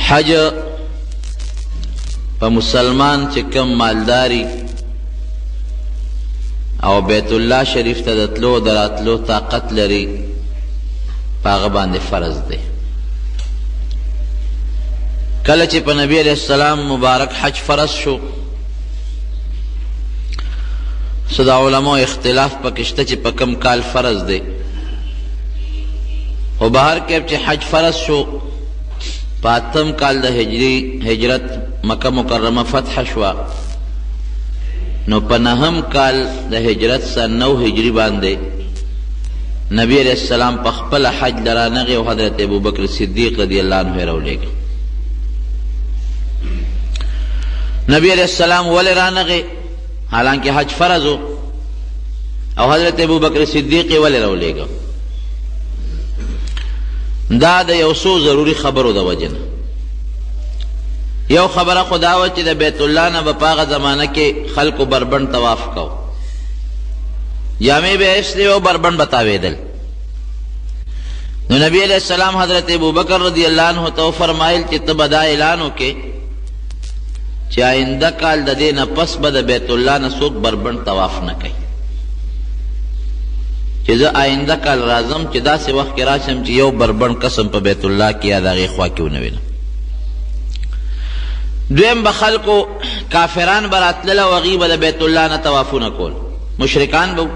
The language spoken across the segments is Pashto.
حج په مسلمان چې کوم مالداري او بیت الله شریف ته د تلو د راتلو طاقت لري، په هغه باندې فرض دی. کله چې په نبی علیه السلام مبارک حج فرض شو، څه د علماو اختلاف پکې شته چې په کوم کال فرض دی، خو بهر کیف چې حج فرض شو، په اتم کال د هجري هجرت مکه مکرمه فتح شوه، نو په نهم کال د هجرت سن 9 هجري باندې نبی علیه السلام په خپله حج له رانغی او حضرت ابوبکر صدیق رضی الله عنه یې راولېږه. نبی علیه السلام ولې رانغی؟ حالانکه حج فرض و، او حضرت ابوبکر صدیق یې ولې راولېږه؟ دا د یو څو ضروري خبرو د وجې نه. یو خبره خو دا وه چې د بیت الله نه به په هغه زمانه کې خلکو بربنډ طواف کو، جامې به یې ایستلې او بربنډ به تاوېدل. نو نبی علیه السلام حضرت ابوبکر رضی الله عنه ته وفرمایل چې ته به دا اعلان وکړې چې آینده کال د دې نه پس به د بیت الله نه څوک بربنډ طواف نه کوي، چې زه آینده کال راځم چې داسې وخت کې راشم چې یو بربنډ قسم په بیت الله کې یا د هغې خوا کې ونه وینم. دویم به خلکو کافران به راتلل او هغوی به د بیت الله نه طوافونه کول، مشرکان به وو.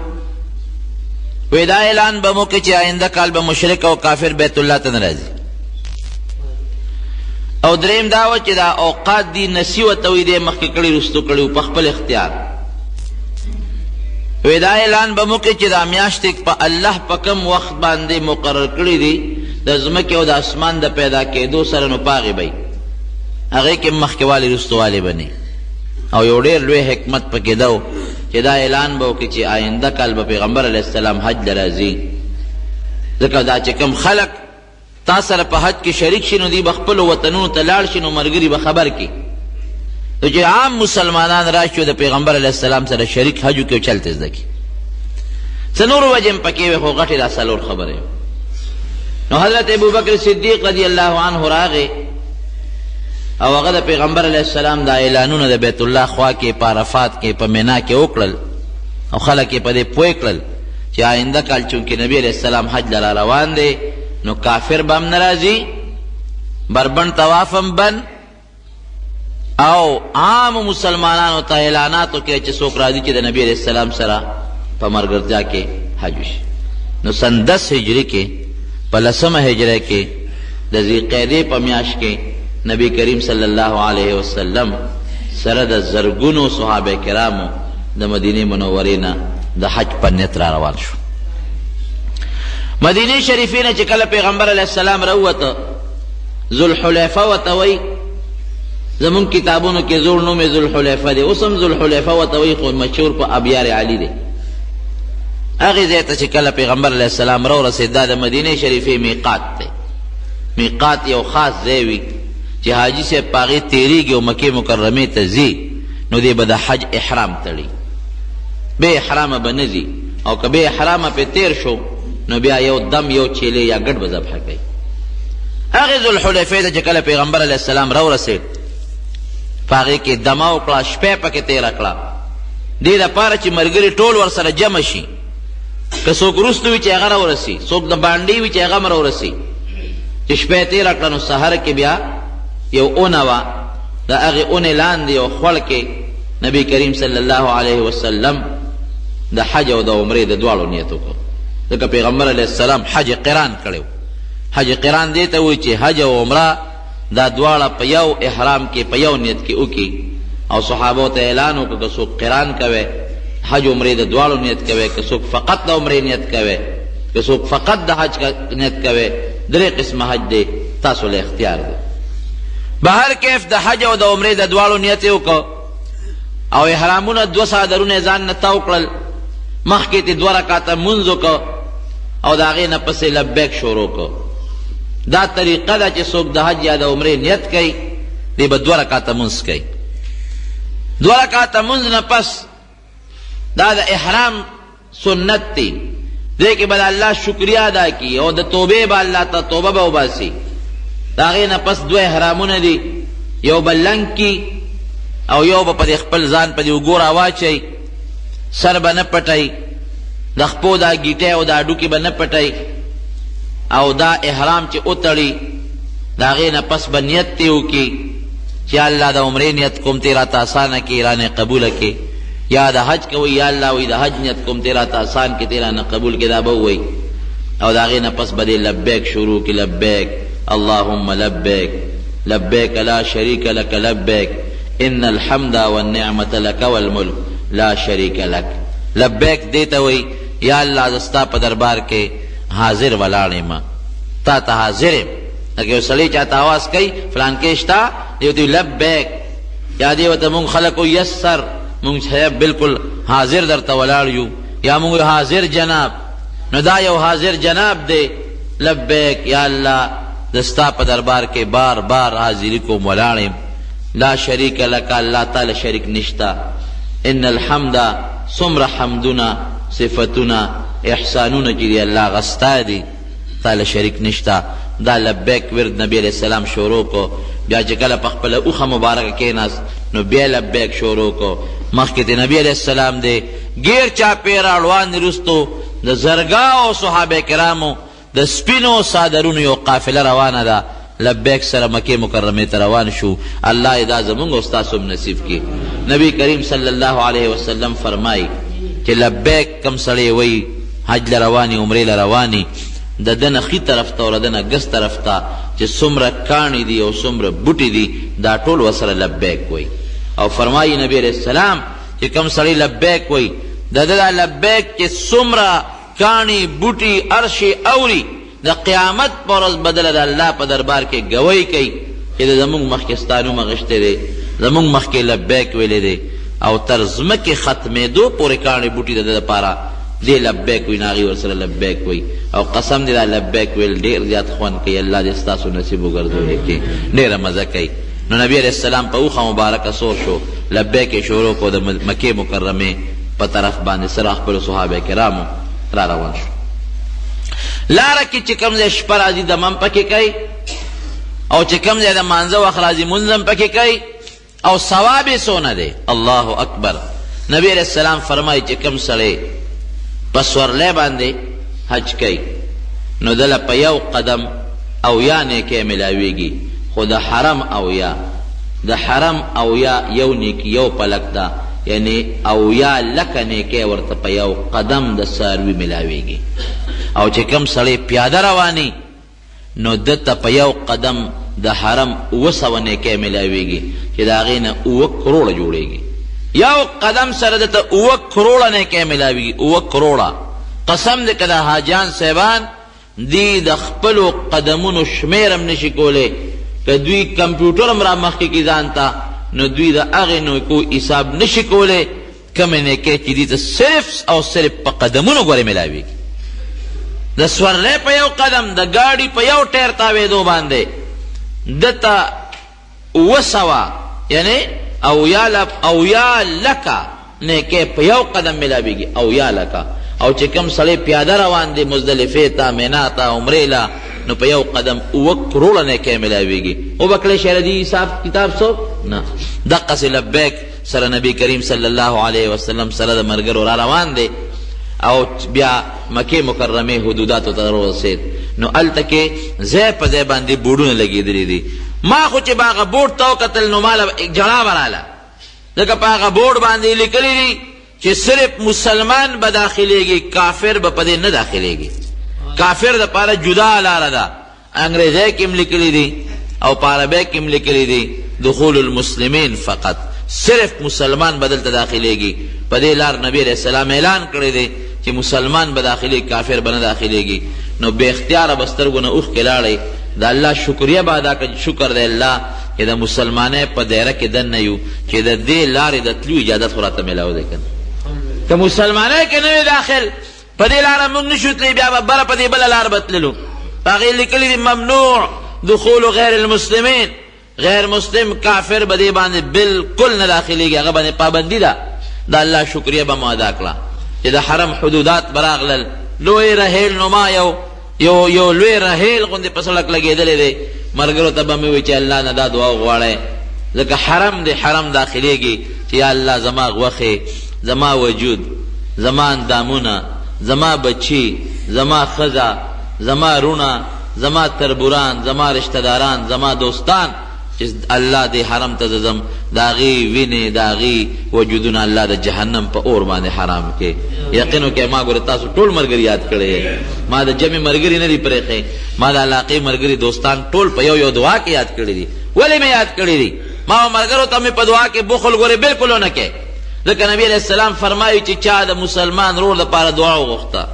وایي دا اعلان به مو کړي چې آینده کال به مشرک او کافر بیت الله ته نه راځي. او دریم دا و چې دا اوقات دي نسی ورته وایي، دی مخکې کړي وروستو کړي وو په خپل اختیار. وایي دا اعلان به مو کړي چې دا میاشتې په الله په کوم وخت باندې مقرر کړي دي د ځمکې او د اسمان د پیدا کېدو سره، نو په هغې به وي، هغې کې مخکې والی وروستو به نه. او یو ډېر لوی حکمت پکې دا و چې دا اعلان به وکړي چې آینده کال به پیغمبر علیه السلام حج له راځي، ځکه دا چې کوم خلک تا سره په حج کې شریک شي نو دوی به خپلو وطنونو ته لاړ شي، نو ملګري به خبر کړي. نو چې عام مسلمانان راشي او د پیغمبر علیه السلام سره شریک حج وکړي او چل ترې زده کړي. څه نورو وجې هم پکې وې، خو غټې دا څلور خبرې. نو حضرت ابوبکر صدیق رضی الله عنه راغی او هغه د پیغمبر علیه السلام دا اعلانونه د بیت الله خوا کې، په عرفات کې، په مینا کې وکړل او خلک یې په دې پوه کړل چې آینده کال چونکې نبی علیه السلام حج له را روان دی، نو کافر به هم نه راځي، بربنډ طواف هم بند، او عام مسلمانانو ته اعلانات وکړي چې څوک راځي چې د نبی علیه السلام سره په ملګرتیا کې حج وشي. نو سن 10 هجري کې، په لسمه هجره کې، د ذي قعدې په میاشت کې نبی کریم صلی الله علیه وسلم سره د زرګونو صحابه کرامو د مدینې منورې نه د حج په نیت را روان شو. مدینې شریفې نه چې کله پیغمبر علیه السلام راووته، ذوالحلیفه ورته وایي، زمونږ کتابونو کې زوړ نوم یې ذوالحلیفه دی، اوس هم ذوالحلیفه ورته وایي، خو مشهور په ابیار علي دی. هغې ځای ته چې کله پیغمبر علیه السلام راورسېد، دا د مدینې شریفې میقات دی. میقات یو خاص ځای وي چې حاجي صاحب په هغې تېرېږي او مکې مکرمې ته ځي، نو دی به د حج احرام تړي، بې احرامه به نه ځي، او که بې احرامه پرې تېر شو نو بیا یو دم یو چیلې یا ګډ به ذبح کوي. هغې ذوالحلیفې ته چې کله پیغمبر علیه السلام راورسېد، په هغې کې دمه وکړه، شپه یې پکې تېره کړه، دې دپاره چې ملګري ټول ورسره جمع شي. که څوک وروستو وي چې هغه راورسي، څوک د بانډې وي چې هغه هم راورسي. چې شپه یې تېره کړه نو سحر کې بیا یو اونه وه، د هغې اونې لاندې یو خوړ کې نبی کریم صلی الله علیه وسلم د حج او د عمرې د دواړو نیت وکړ، ځکه پیغمبر علیه السلام حج قران کړی و. حج قران دې ته وایي چې حج او عمره دا دواړه په یو احرام کې په یو نیت کې وکړي، او صحابو ته اعلان وکړ که څوک قران کوي حج عمرې د دواړو نیت کوي، که څوک فقط د عمرې نیت کوي، که څوک فقط د حج نیت کوي، درې قسمه حج دی، تاسو له اختیار دی. بهر کیف د حج او د عمرې د دواړو نیت یې وکړ او احرامونه دوه څادرونه یې ځان نه تاو کړل، مخکې ترې دوه رکعته لمونځ وکړ او د هغې نه پسې لبیک شروع کړ. دا طریقه ده چې څوک د حج یا د عمرې نیت کوي، دی به دوه رکعته لمونځ کوي. دوه رکعته لمونځ نه پس دا د احرام سنت دی، دې کې به د الله شکریه ادا کړي او د توبې به الله ته توبه به وباسي. د هغې نه پس دوه احرامونه دي، یو به لنګ کړي او یو به په دې خپل ځان په دې اوږو راواچوي، سر به نه پټوي، د خپو دا ګیټی او دا هډوکي به نه پټوي او دا احرام چې وتړي د هغې نه پس به نیت ترې وکړي چې یا الله د عمرې نیت کوم ته راته اسانه کړې رانه قبوله کړې، یا د حج کوي یا الله وایي د حج نیت کوم ته راته اسان کړې ته رانه قبول کړې، دا به ووایي او د هغې نه پس به دې لبیک شروع کړي، لبیک اللهم لبیک لبیک لا شریک لک لبیک ان الحمد والنعمة لک والملک لا شریک لک. لبیک دې ته وایي یا الله زه ستا په دربار کې حاضر ولاړ یم، تا ته حاضر یم. لکه یو سړی چاته اواز کوي فلانکی شته، دی ورته وایي لبیک، یا دی ورته مونږ خلک وایو یس سر، مونږ صاحب بالکل حاضر درته ولاړ یو، یا مونږ حاضر جناب. نو دا یو حاضر جناب دی، لبیک یا الله زه ستا په دربار کې بار بار حاضري کوم ولاړ یم، لا شریک لک الله تا له شریک نشته، ان الحمد څومره حمدونه صفتونه احسانونه چې دي الله هغه ستا دي، تا له شریک نشته. دا لبیک ورد نبی علیه السلام شروع کړ، بیا چې کله په خپله اوښه مبارکه کېناست نو بیا لبیک شروع کړ. مخکې ترې نبی علیه السلام دی، ګیر چاپېره اړوان وروستو د زرګاو صحابه کرامو د سپینو څادرونو یو قافله روانه ده، لبیک سره مکې مکرمې ته روان شو. الله یې دا زمونږ او ستاسو هم نصیب کړي. نبی کریم صلی الله علیه وسلم فرمایي چې لبیک کوم سړی وایي حج له رواني عمرې له رواني، د ده نه ښي طرف ته او د ده نه ګس طرف ته چې څومره کاڼي دي او څومره بوټي دي دا ټول ورسره لبیک وایي. او فرمایي نبی علیه السلام چې کوم سړی لبیک وایي د ده دا لبیک چې څومره کاڼي، بوټي، هر شی اوري، د قیامت په ورځ به دله د الله په دربار کې ګواهي کوي چې ده زموږ مخکې ستا نوم اخیستی دی، زموږ مخکې یې لبیک ویلی دی او تر ځمکې ختمېدو پورې کاڼي بوټي د ده لپاره دې لبیک وایي، نو هغوی ورسره لبیک وایي او قسم دی دا لبیک ویل ډېر زیات خوند کوي، الله دې ستاسو نصیب وګرځوي چې ډېره مزه کوي. نو نبي علیه السلام په اوښه مبارکه سور شو، لبیک یې شروع کړو، د مکې مکرمې په طرف باندې سره خپلو صحابه کرامو را روان شو. لاره کې چې کوم ځای شپه راځي دمه هم پکې کوي او چې کوم ځای د مانځه وخت راځي مونځ هم پکې کوي او ثواب یې څونه دی. الله اکبر. نبی علیه السلام فرمایي چې کوم سړی په سورلی باندې حج کوي نو دله په یو قدم او یا نیکی ملاویږي، خو د حرم او یا د حرم او یا یو نیکی یو پلک ده، یعنی اویا لکه نیکی ورته په یو قدم د څاروي ملاویږي. او چې کوم سړی پیاده رواني نو ده ته په یو قدم د حرم 700 نیکی ملاویږي چې د هغې نه 7 کروړه جوړیږي. یو قدم سره ده ته 7 کروړه نیکی ملاویږي، 7 کروړه. قسم دی که دا حاجیان صاحبان دوی د خپلو قدمونو شمېر هم نه شي کولی، که دوی کمپیوټر هم را مخکې کړي ځان ته، نو دوی د هغې نېکو حساب نه شي کولی کومې نېکۍ چې دوی ته صرف او صرف په قدمونو ګورې ملاوېږي. د سورلۍ په یو قدم، د ګاډي په یو ټیر تاوېدو باندې ده ته 700 یعنې 70 لکه نیکۍ په یو قدم ملاویږي، 70 لکه. او چې کوم سړی پیاده روان دی مزدلفې ته، مینا ته، عمرې له، نو په یو قدم 7 کروړه نیکۍ ملاویږي. وبه کړی شي د دې حساب کتاب څوک؟ نه. دقسې لبیک سره نبی کریم صلی الله علیه وسلم سره د ملګرو را روان دی او بیا مکې مکرمې حدوداتو ته ورسېد، نو هلته کې ځای په ځای باندې بورډونه لګېدلي دي. ما خو چې به هغه بورډ ته وکتل نو ماله ژړا به راله، ځکه په هغه بورډ باندې لیکلي دي چې صرف مسلمان به داخلېږي، کافر به په دې نه داخلېږي. کافر دپاره جدا لاره ده. انګرېزۍ کې هم لیکلي دي او په عربۍ کې هم لیکلي دي، دخول المسلمین فقط، صرف مسلمان به دلته داخلېږي. په دې لار نبي علیه السلام اعلان کړی دی چې مسلمان به داخلېږي، کافر به نه داخلېږي. نو بې اختیاره به سترګو نه اوښکې لاړې، د الله شکریه به ادا کړه چې شکر دی الله چې د مسلمانۍ په دایره کې دننه یو، چې د دې لارې د تلو اجازت خو راته میلاو دی. که نه که مسلمانۍ کې نه وې داخل، په دې لاره موږ نشو تللی، بیا به بره په دې بله لار به تللو. په هغې لیکلي دي ممنوع دخول غیر المسلمین، غیر مسلم کافر به دې باندې بالکل نه داخلېږي، هغه باندې پابندي ده. د الله شکریه به مو ادا کړه چې د حرم حدودات به راغلل. لوی رهیل نما یو یو یو لوی رهیل غوندې په سړک لګېدلی دی، ملګرو ته به مې وي چې الله نه دا دعا وغواړی، ځکه حرم دی، حرم داخلېږي چې یا الله زما غوښې، زما وجود، زما اندامونه، زما بچي، زما ښځه، زما روڼه، زما تربوران، زما رشته داران، زما دوستان چې الله دې حرم ته زه ځم د هغې وینې د هغې وجودونه الله د جهنم په اور باندې حرام کړي. یقین وکړئ ما ګوره تاسو ټول ملګري یاد کړی یئ، ما د جمع ملګري نه دي پرېښی، ما د علاقې ملګري دوستان ټول په یو یو دعا کې یاد کړي دي. ولې مې یاد کړي دي؟ ما او ملګرو ته مې په دعا کې بخل ګورې بالکل ونه کړ، ځکه نبی علیه السلام فرمایي چې چا د مسلمان ورور لپاره دعا وغوښته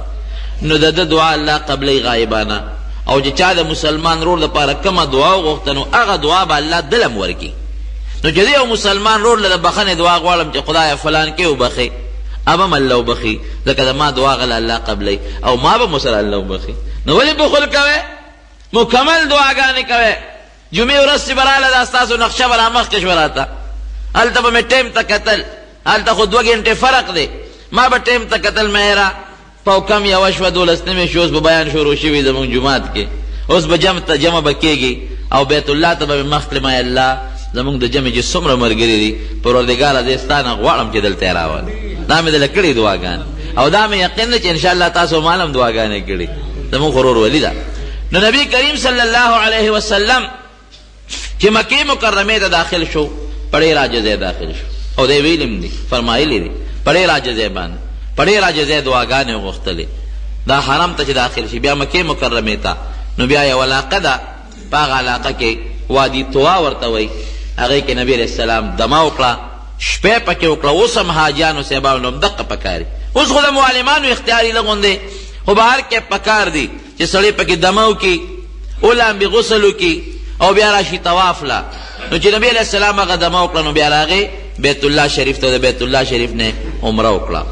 نو د ده دعا الله قبلوي غایبانه، او چې چا د مسلمان ورور لپاره کومه دعا وغوښته نو هغه دعا به الله ده له هم ورکړي. نو چې زه یو مسلمان ورور له د بخښنې دعا غواړم چې خدایه فلانکی وبخښې، هغه هم الله وبخښي، ځکه زما دعا هغه له الله قبلوي او ما به هم ورسره الله وبخښي. نو ولې بخل کوې؟ مکمل دعاګانې کوې. جمعې ورځ چې به راله دا ستاسو نقشه به رامخکې شوه راته، هلته به مې ټایم ته کتل، هلته خو دوه ګنټې فرق دی، ما به ټایم ته کتل، مې یاره پاو کم یوه شوه، دولس نیمې شوې، اوس به بیان شروع شوي زموږ جومات کې، اوس به جمع ته جمع به کېږي او بیت الله ته به مې مخ کړې، ما الله زموږ د جمع چې څومره ملګري دي پروردګاره زه ستا نه غواړم چې دلته یې راولې. دا مې دله کړې دعاګانې او دا مې یقین دی چې انشاءالله تاسو مال هم دعاګانې کړي، زموږ ورورولي ده. نو نبی کریم صلی الله علیه وسلم چې مکې مکرمې ته داخل شو، په ډېر عاجزۍ داخل شو، او دی ویلي هم دي، فرمایلي دي، په ډېر عاجزۍ باندې، په ډېر عاجزۍ دعاګانې وغوښتلې. دا حرم ته چې داخل شي بیا مکې مکرمې ته، نو بیا یوه علاقه ده، په هغه علاقه کې وادي طوا ورته وایي، هغې کې نبی علیه السلام دمه وکړه، شپه پکې وکړه. اوس هم حاجیانو صاحبانو هم دقه پکار دي، اوس خو د معلمانو اختیار یې لږ غوندې، خو بهر کې پکار دي چې سړی پکې دمه وکړي، ولامبي، غسل وکړي او بیا راشي طواف له. نو چې نبی علیه السلام هغه دمه وکړه نو بیا راغی بیت الله شریف ته، د بیت الله شریف نه عمره وکړه.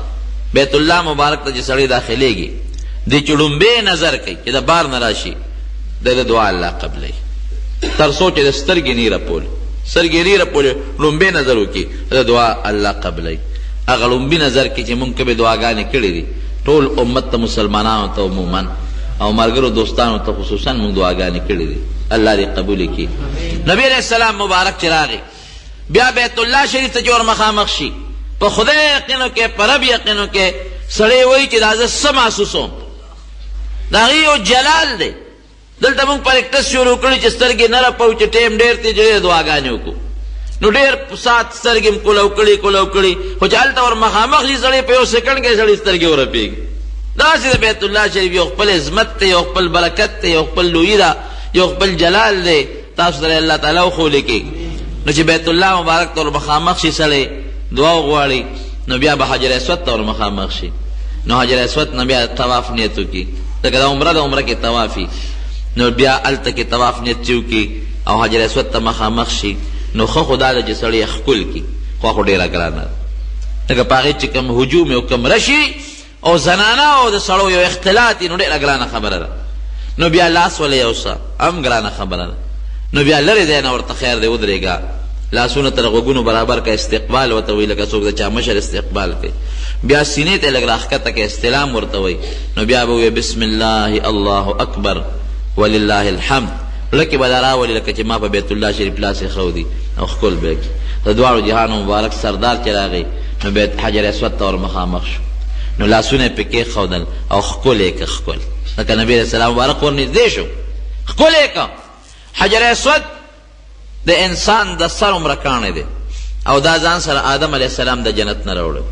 بیت الله مبارک ته چې سړی داخلېږي، دی چې ړومبی نظر کوي چې د بار نه راشي، د ده دعا الله قبلوي، تر څو چې د سترګې نه رپولې، سترګې نه رپولې، ړومبی نظر وکړي، د ده دعا الله قبلوي. هغه ړومبي نظر کې چې مونږ کومې دعاګانې کړې دي، ټول امت ته، مسلمانانو ته عموما او ملګرو دوستانو ته خصوصا مونږ دعاګانې کړې دي، الله دې قبولې کړي. نبی علیه السلام مبارک چې راغی بیا بیت الله شریف ته چې ور مخامخ شي، په خدای یقین وکړئ، په رب یقین وکړئ، سړی وایي چې دا زه څه محسوسوم، د هغې یو جلال دی. دلته موږ پریکټس شروع کړي چې سترګې نه رپو، چې ټایم ډېر تېر شي دعاګانې وکړو، نو ډېر ساعت سترګې هم کولو کړي کولو کړي، خو چې هلته ور مخامخ شي سړی په یو سیکنډ کې سړي سترګې ورپېږي. داسې د بیت الله شریف یو خپل عظمت دی، یو خپل برکت دی، یو خپل لویي ده، یو خپل جلال دی، تاسو سره الله تعالی وښولی کړي. نو چې بیت الله مبارک ته ور مخامخ شي سړی دعا وغواړي، نو بیا به حجر اسود ته ور مخامخ شي، نو حجر اسود نه بیا طواف نیت وکړي، ځکه دا عمره ده، عمره کې طواف وي، نو بیا هلته کې طواف نیت چې وکړي او حجر اسود ته مخامخ شي، نو ښه خو دا ده چې سړی یې ښکل کړي، خو خو ډېره ګرانه ده، ځکه په هغې چې کوم هجوم او کوم رشي او زنانه او د سړو یو اختلاط وي، نو ډېره ګرانه خبره ده. نو بیا لاس ولې یوسه هم ګرانه خبره ده، نو بیا لرې ځای نه ورته خیر دی ودرېږه، لاسونه تر غوږونو برابر که، استقبال ورته وایي لکه څوک د چا مشر استقبال کوي، بیا سینې ته یې لږ راښکته که، استلام ورته وایي، نو بیا به ووایي بسم الله الله اکبر ولله الحمد، زړه کې به دا راولي لکه چې ما په بیت الله شریف لاس ایښودي او ښکل به یې کړي. د دواړو جهانو مبارک سردار چې راغی نو بیت حجر اسود ته ور مخامخ شو، نو لاسونه یې پرې کېښودل او ښکل یې کړ، ښکل ځکه نبي علیه السلام مبارک ورنږدې شو، ښکل یې کړ. حجر اسود د انسان د سر عمره کاڼی دی او دا ځان سره آدم علیه السلام د جنت نه راوړی،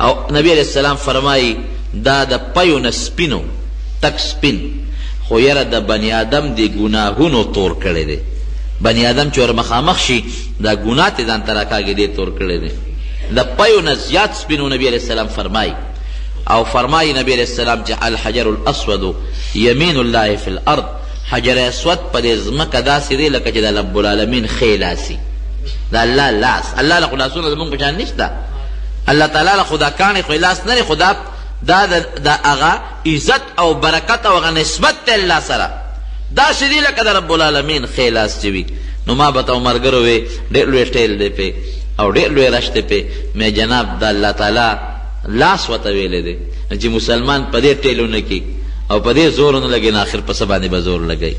او نبی علیه السلام فرمایي دا د پیو نه سپینو تک سپین، خو یره د بني آدم د ګناهونو تور کړی دی. بني آدم چې ور مخامخ شي دا ګناه ترې ځان ته راکاږي، دی تور کړی دی، د پیو نه زیات سپینو. نبی علیه السلام فرمایي او فرمایي نبی علیه السلام چې الحجر الاسود یمین الله فی الارض، حجر اسود په دې ځمکه داسې دی لکه چې د رب العالمین ښی لاس وي، د الله لاس. الله له خو لاسونه زموږ په شان نشته، الله تعالی له خو دا کاڼی خو یې لاس نه دی، خو دا دا د هغه عزت او برکت او هغه نسبت دی الله سره داسې دی لکه د رب العالمین ښی لاس چې وي. نو ما به ته ملګرو وې ډېر لوی ټیل دی پې او ډېر لوی رش دی پې، مې جناب د الله تعالی لاس ورته ویلی دی چې مسلمان په دې ټیلو نه کړي او په دې زور نه لګي، نو اخر په څه باندې به زور لګوي؟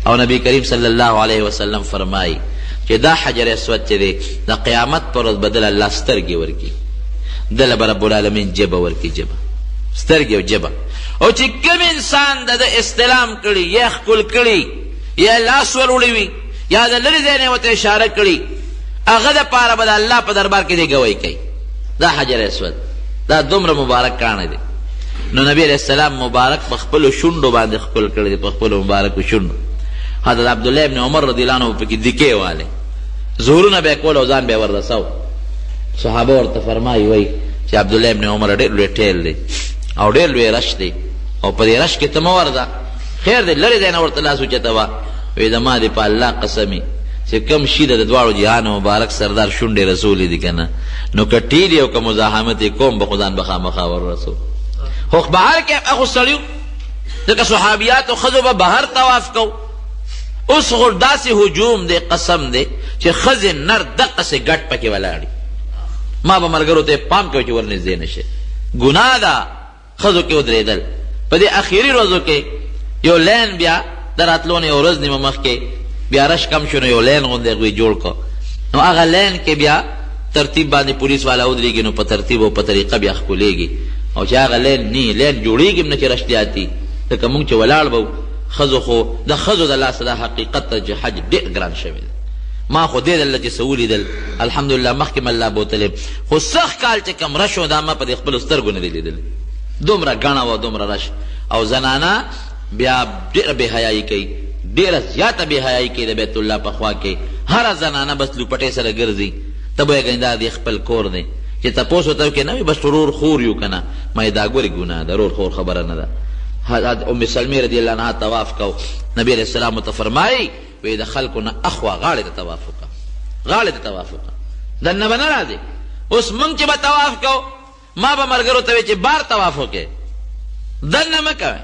او نبی کریم صلی الله علیه وسلم فرمایي چې دا حجر اسود چې دی د قیامت پر ورځ به دله الله سترګې ورکړي، دله به رب العالمین ژبه ورکړي، ژبه، سترګې او ژبه. او چې کوم انسان د ده استلام کړي یا ښکل کړي یا لاس ور وړي وي یا د لرې ځای نه یې ورته اشاره کړي، هغه دپاره به د الله په دربار کې دی ګواهي کوي. دا حجر اسود دا دومره مبارک کاڼی دی. نو نبی علیه السلام مبارک په خپلو شونډو باندې ښکل کړی دی، په خپلو مبارکو شونډو. حضرت عبدالله ابن عمر رضی الله عنه پکې دیکې والې، زورونه به یې کول او ځان به یې وررساو. صحابه ورته فرمایي، وایي چې عبدالله ابن عمر ډېر لوی ټیل دی او ډېر لوی رش دی او په دې رش کې ته مه ورځه، خیر دی لرې ځای نه ورته لاس اوچتوه. وایي زما دې په الله قسم وي چې کوم شي د دواړو جهانو مبارک سردار شونډې رسولې دي که نه، نو که ټیلي او که مزاحمت یې کوم به خو ځان به خامخا وررسوم. خو بهر کې هغه سړي وو، ځکه صحابیاتو ښځو به بهر طواف کو. اوس خو داسې هجوم دی، قسم دی چې ښځې نر دقسې ګډ پکې ولاړ دي. ما به ملګرو ته پام کوي چې ورنږدې نه شي، ګناه ده ښځو کې ودرېدل. په دې اخري ورځو کې یو لین بیا د راتلو نه یو ورځ نیمه مخکې بیا رش کم شو، نو یو لین غوندې هغوی جوړ کړ. نو هغه لین کې بیا ترتیب باندې پولیس والا ودرېږي، نو په ترتیب او په طریقه بیا ښکلېږي. او چې هغه لین نی، لین جوړېږي هم نه چې رش زیاتي، ځکه مونږ چې ولاړ به وو ښځو خو د ښځو د لاسه دا حقیقت ته چې حج ډېر ګران شوی دی. ما خو دې دلته چې څه ولیدل الحمدلله مخکې مې الله بوتلی، خو سږ کال چې کوم رش و دا ما په دې خپلو سترګو نه دی لیدلی، دومره ګڼه وه، دومره رش. او زنانه بیا ډېره بې حیايي کوي، ډېره زیاته بې حیايي کوي. د بیت الله په خوا کې هره زنانه بس لوپټې سره ګرځي، ته به یې ګڼې دا دې خپل کور دی. چې تپوس ورته وکړې نه وي بس ورور خور یو که نه، ما یې دا ګورې ګناه ده، ورور خور خبره نه ده. حضرت ام سلمې رضی الله عنها طواف کو، نبی علیه السلام ورته فرمایي وی د خلکو نه اخوا غاړې ته طواف وکړه، غاړې ته طواف وکړه، دننه به نه راځې. اوس مونږ چې به طواف کو، ما به ملګرو ته وی چې بار طواف وکړئ، دننه مه کوئ،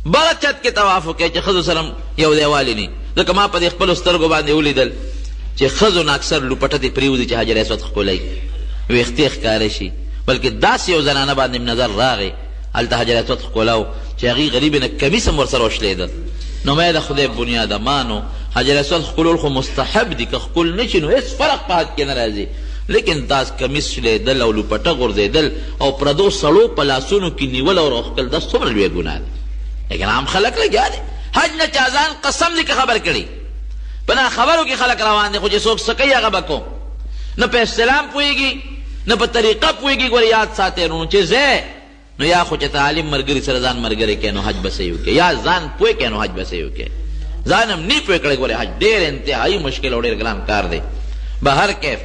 بره چت کې طواف وکړئ چې ښځو سره یو ځای والی نه، ځکه ما په دې خپلو سترګو باندې ولیدل چې ښځو نه اکثر لوپټه ترې پرېوځي چې حجر اسود ښکلوي، ویښتې ښکاره شي. بلکې داسې یو زنانه باندې مې نظر راغی، هلته حجر اسود ښکلاو چې هغې غریبې نه کمیس هم ورسره وشلېده. نو مې د خدای بنیادمانو حجر اسود ښکلول خو مستحب دي، که ښکل نه شي نو هېڅ فرق په حج کې نه راځي، لیکن داس کمیس شلېدل او لوپټه غورځېدل او پردو سړو په لاسونو کې نیول او راښکل دا څومره لویه ګناه ده. لیکن عام خلک لګیا دي حج نه چا ځان قسم دي که خبر کړي، په ناخبرو کې خلک روان دي، خو چې څوک څه کوي هغه به کوم، نه په استلام پوهېږي نه په طریقه پوهېږي. ګورې یاد ساتئ وروڼو چې ځئ نو یا خو چې ته عالم ملګري سره ځان ملګری کړې نو حج به صحیح وکړې، یا ځان پوه کړې نو حج به صحیح وکړې. ځان هم نی پوه کړی، ګورې حج ډېر انتهایي مشکل او ډېر ګران کار دی. بهر کیف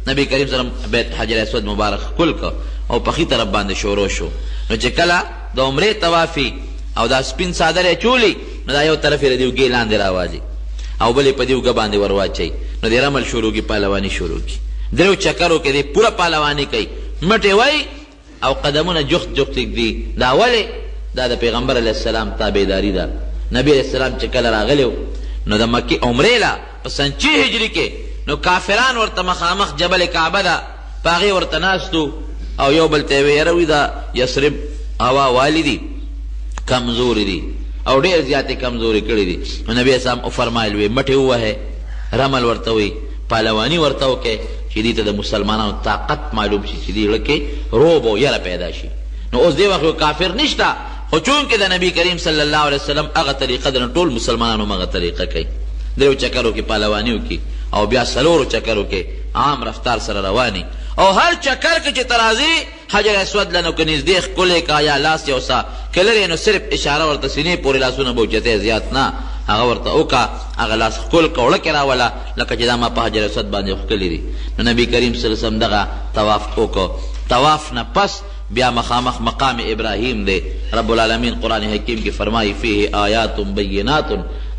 نبی کریم صلی الله علیه وسلم بیت حجر اسود مبارک ښکل کړ او په ښي طرف باندې شروع شو. نو چې کله د عمرې طواف وي او دا سپین څادر یې اچولی، نو دا یو طرف یې د دې اوږې لاندې راوالي او بل یې په دې اوږه باندې ورواچوي، نو د رمل شروع کړي، پهلواني شروع کړي. دریو چکرو کې دی پوره پهلواني کوي، مټې وایي او قدمونه جوخت جوخت ږدي. دا ولې؟ دا د پیغمبر علیه السلام تابعداري ده. نبي علیه السلام چې کله راغلی و نو د مکې عمرې له په سن چه هجري کې، نو کافران ورته مخامخ جبل کعبه ده په هغې ورته ناست وو او یو بل ته یې ویل، یاره وي دا یثرب هوا والي دي، کمزوري دي او ډېر زیات یې کمزوري کړي دي. نو نبي علیه السلام وفرمایل، وې مټې ووهئ، رمل ورته وایي، پهلواني ورته وکړئ چې دوی ته د مسلمانانو طاقت معلوم شي، چې دوی زړه کې رعب او یره پیدا شي. نو اوس دې وخت یو کافر نشته، خو چونکه د نبي کریم صلی الله علیه وسلم هغه طریقه ده، نو ټول مسلمانان هم هغه طریقه کوي. دریو چکرو کې پهلواني وکړي او بیا څلورو چکرو کې عام رفتار سره رواني، او هر چکر کې چې ته راځې حجر اسود له نو که نږدې ښکلی کا یا لاس یو څه، که لرې نو صرف اشاره ورته سینې پورې لاسونه به اوچتې زیات نه، هغه ورته وکړه، هغه لاس ښکل کړه، وړکی راوله لکه چې دا ما په حجر اسود باندې ښکلي دي. نو نبي کریم صلی الله علیه وسلم دغه طواف وکړ. طواف نه پس بیا مخامخ مقام ابراهیم دی. رب العالمین قرآن حکیم کې فرمایي، فیه آیات بینات،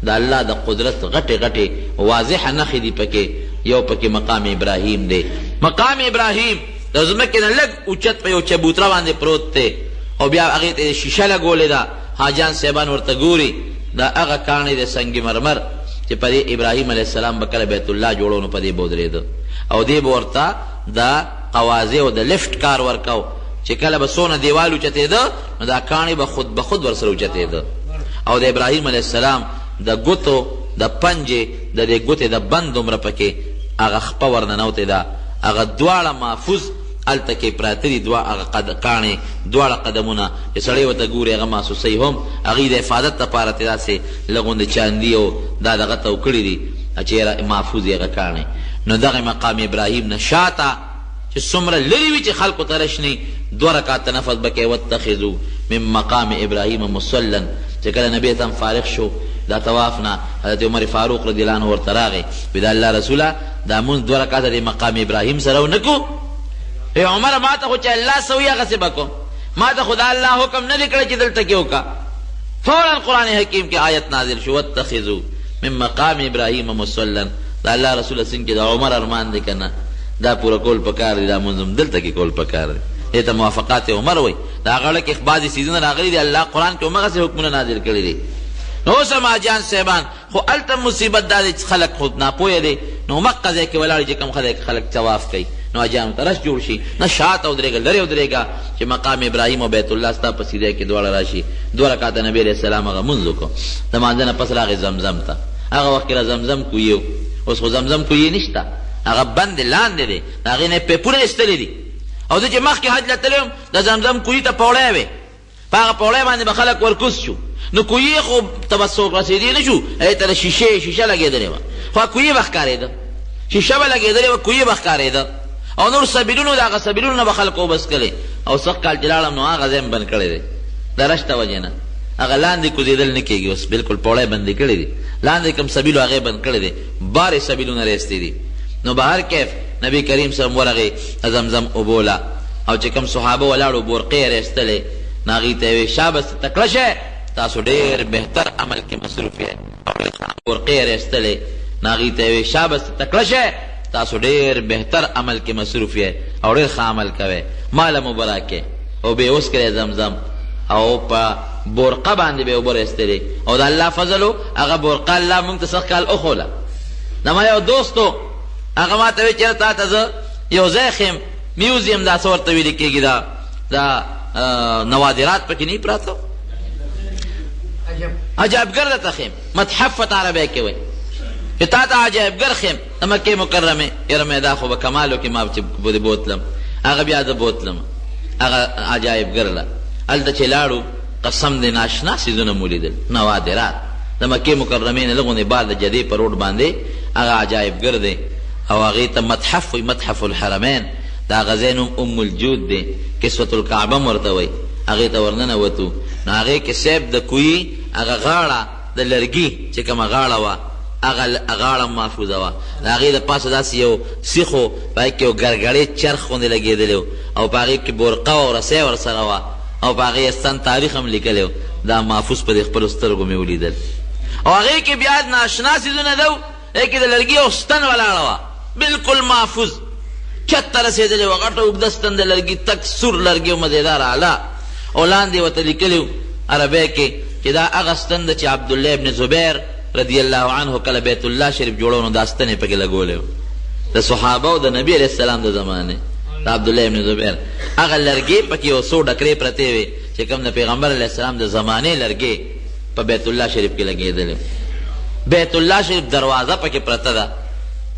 د الله د قدرت غټې غټې واضح نښې دي پکې، یو پکې مقام ابراهیم دی. مقام ابراهیم د ځمکې نه لږ اوچت په یو چبوتره باندې پروت دی او بیا هغې ته یې شیشه لګولې ده، حاجیان صاحبان ورته ګوري، دا هغه کاڼی دی سنګ مرمر چې په دې ابراهیم علیه السلام به کله بیت الله جوړو نو په دې به ودرېده او دې به ورته د قوازې او د لفټ کار ورکاو چې کله به څونه دیوال اوچتېده نو دا کاڼی به خود به خود ورسره اوچتېده. او د ابراهیم علیه السلام د ګوتو د پنجې د دې ګوتې د بند دومره پکې هغه خپه ورننوتې ده، هغه دواړه محفوظ هلته کې پراته دي، دوه هغه قد کاڼې دواړه قدمونه چې سړی ورته ګوري هغه محسوسوي هم، هغوی د حفاظت لپاره ترې داسې لږ غوندې چاندي او دا دغه تاو کړي دي چې یاره محفوظ یې هغه کاڼې. نو دغه مقام ابراهیم نه شاته چې څومره لرې وي چې خلکو ته رش نه دوه رکعته نفل به کوې، واتخذو من مقام ابراهیم مصلا. چې کله نبي اسلام فارغ شو دا طواف نه، حضرت عمر فاروق رضی الله عنه ورته راغی، وی د الله رسوله دا مونځ دوه رکعته د مقام ابراهیم سره ونه کړو؟ ای عمره ما ته خو چې الله څه وایي هغسې به کوم، ما ته خو دا الله حکم نه دی کړی چې دلته کې وکړه. فورا قرآن حکیم کې آیت نازل شو، واتخذو من مقام ابراهیم مصلا. د الله رسول څنګه د عمر ارمان دی که نه، دا پوره کول پکار دي، دا مونځ هم دلته کې کول پکار دی. دې ته موافقات عمر وایي. دا غړه کې بعضې څیزونه راغلي دي، الله قرآن کې همغسې حکمونه نازل کړي دي. نو اوس هم حاجیان صاحبان خو هلته مصیبت دا دی چې خلک خو ناپوهه دي، نو همقه ځای کې ولاړ چې کوم خلک خلک طواف کوي، نو حاجیانو ته رش جوړ شي، نه شاته ودرېږه، لرې ودرېږه چې مقام ابراهیم او بیت الله ستا په سیده کې دواړه راشي. دوه رکعته نبي علیه السلام هغه مونځ وکړو. د مانځه نه پس راغی زمزم ته. هغه وخت کې را زمزم کویې و، اوس خو زمزم کویې نشته، هغه بند لاندې دی، د هغې نه یې پیپونه ایستلي دي. او زه چې مخکې حج له تللی وم، د زمزم کویي ته پوړی وې، په هغه پوړی باندې به خلک ورکوز شو، نو کویې خو ته به څوک رسېدی نه شو، هغې ته د شیشې شیشه لګېدلې وه، خو هغه کویې به ښکارېده، شیشه به لګېدلې وه، کویې به ښکارېده، او نور سبیلونو د هغه سبیلونو نه به خلکو اوبه څښلې. او سږ کال چې لاړم نو هغه ځای مې بند کړی دی د رش د وجې نه، هغه لاندې کوزېدل نه کېږي اوس، بلکل پوړی بندې کړې دي، لاندې کوم سبیل و هغه یې بند کړی دی، بار یې سبیلونه را ایستي دي. نو بهر کیف نبي کریم صلی الله علیه وسلم ورغی د زمزم اوبو له، او چې کوم صحابه ولاړ وو بورقې یې را ایستلې، نو هغوی ته یې وې شابس تکړه شئ، تاسو ډېر بهتر عمل کې مصروف یئ. بورقې یې را ایستلې، نو هغوی ته یې وې شابس تکړه شئ، تاسو ډېر بهتر عمل کې مصروف یئ او ډېر ښه عمل کوئ، ما له مو به راکړئ. اوبه یې وڅکلې زمزم او په بورقه باندې به یې اوبه را ایستلې، او د الله فضل و هغه بورقه الله موږ ته سږ کال وښوله. زما یو دوست و، هغه ما ته ویل چې تا ته زه یو ځای ښیم، میوزیم دا څه ورته ویل کېږي، دا دا نوادرات پکې نه پراته، عجایبګر درته ښیم، متحف ورته عربی کې وایي، چې تا ته عجایبګر ښیم د مکې مکرمې. یاره مې دا خو به کمال وکړي، ما چې پورې بوتلم، هغه بیا زه بوتلم هغه عجایبګر له. هلته چې لاړو قسم دی ناشنا څیزونه مو ولیدل، نوادرات د مکې مکرمې نه لږ غوندې بار د جدې په روډ باندې هغه عجایبګر دی، او هغې ته متحف وایي، متحف الحرمین. د هغه ځای نوم ام الجود دی، کسوة الکعبه هم ورته وایي. هغې ته ورننوتو، نو هغې کې صاحب د کویي هغه غاړه د لرګي چې کومه غاړه وه، هغه غاړه هم محفوظه وه. د هغې د پاسه داسې یو سیخ و، په هغې کې یو ګرګړې چرخ غوندې لګېدلی و، او په هغې کې بورقه وه او رسۍ ورسره وه، او په هغې یې ستن تاریخ هم لیکلی و. دا محفوظ په دې خپلو سترګو مې ولیدل. او هغې کې بیا ناشنا څیزونه ده، هغې کې د لرګي یو ستن ولاړه وه، بلکل محفوظ چت ته رسېدلې وه، غټه اوږده ستن د لرګي، تک سور لرګی او مزېدار اعلی، او لاندې یې ورته لیکلي وو عربۍ کې چې دا هغه ستن ده چې عبدالله ابن زبیر رضی الله عنه کله بیت الله شریف جوړو نو دا ستن یې پکې لګولی و، د صحابه او د نبي علیه السلام د زمانې د عبدالله ابن زبیر هغه لرګی پکې یو څو ډکرې پرتې وې چې کوم د پیغمبر علیه السلام د زمانې لرګی په بیت الله شریف کې لګېدلی. بیت الله شریف دروازه پکې پرته ده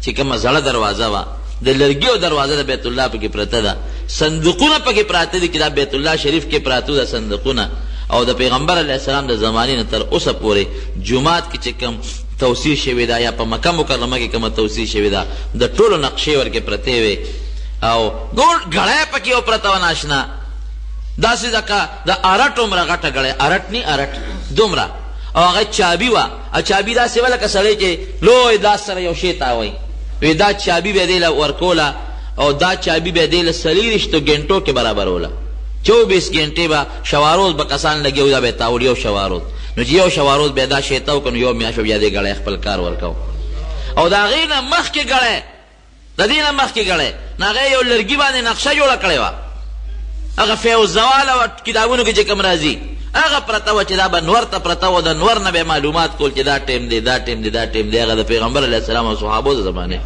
چې کومه زړه دروازه وه، د لرګیو دروازه د بیت الله پکې پرته ده، صندوقونه پکې پراته دي چې دا بیت الله شریف کې پراته دا صندوقونه، او د پیغمبر علیه السلام د زمانې نه تر اوسه پورې جومات کې چې کوم توسیع شوې ده یا په مکه مکرمه کې کومه توسیع شوې ده، د ټولو نقشې ورکې پرتې وې، او ګوړ ګړی پکې یو پرته وه ناشنا، داسې لکه د ارټ دومره غټه ګړی، ارټ نی ارټ دومره، او هغه چابي وه، او چابي داسې وه لکه سړی چې لوی لاس سره یو شی تاووي، وی دا چابي به دې له ورکوله، او دا چابي به دې له څلېرویشتو ګنټو کې برابروله، چوبیس ګنټې به شواروز به کسان لګیا وو، دا به یې تاول یو شواروز، نو چې یو شواروز به یې دا شی تاو کړ نو یو میاشت به بیا دې ګړی خپل کار ورکاو، او د هغې نه مخکې ګړی، د دې نه مخکې ګړی نو هغه یو لرګي باندې نقشه جوړه کړې وه، هغه فیض زوال او کتابونو کې چې کوم راځي هغه پرته وه چې دا به نور ته پرته وه، د نور نه به یې معلومات کول چې دا ټایم دی، دا ټایم دی، دا ټایم دی. هغه د پیغمبر علیه السلام او صحابو د زمانې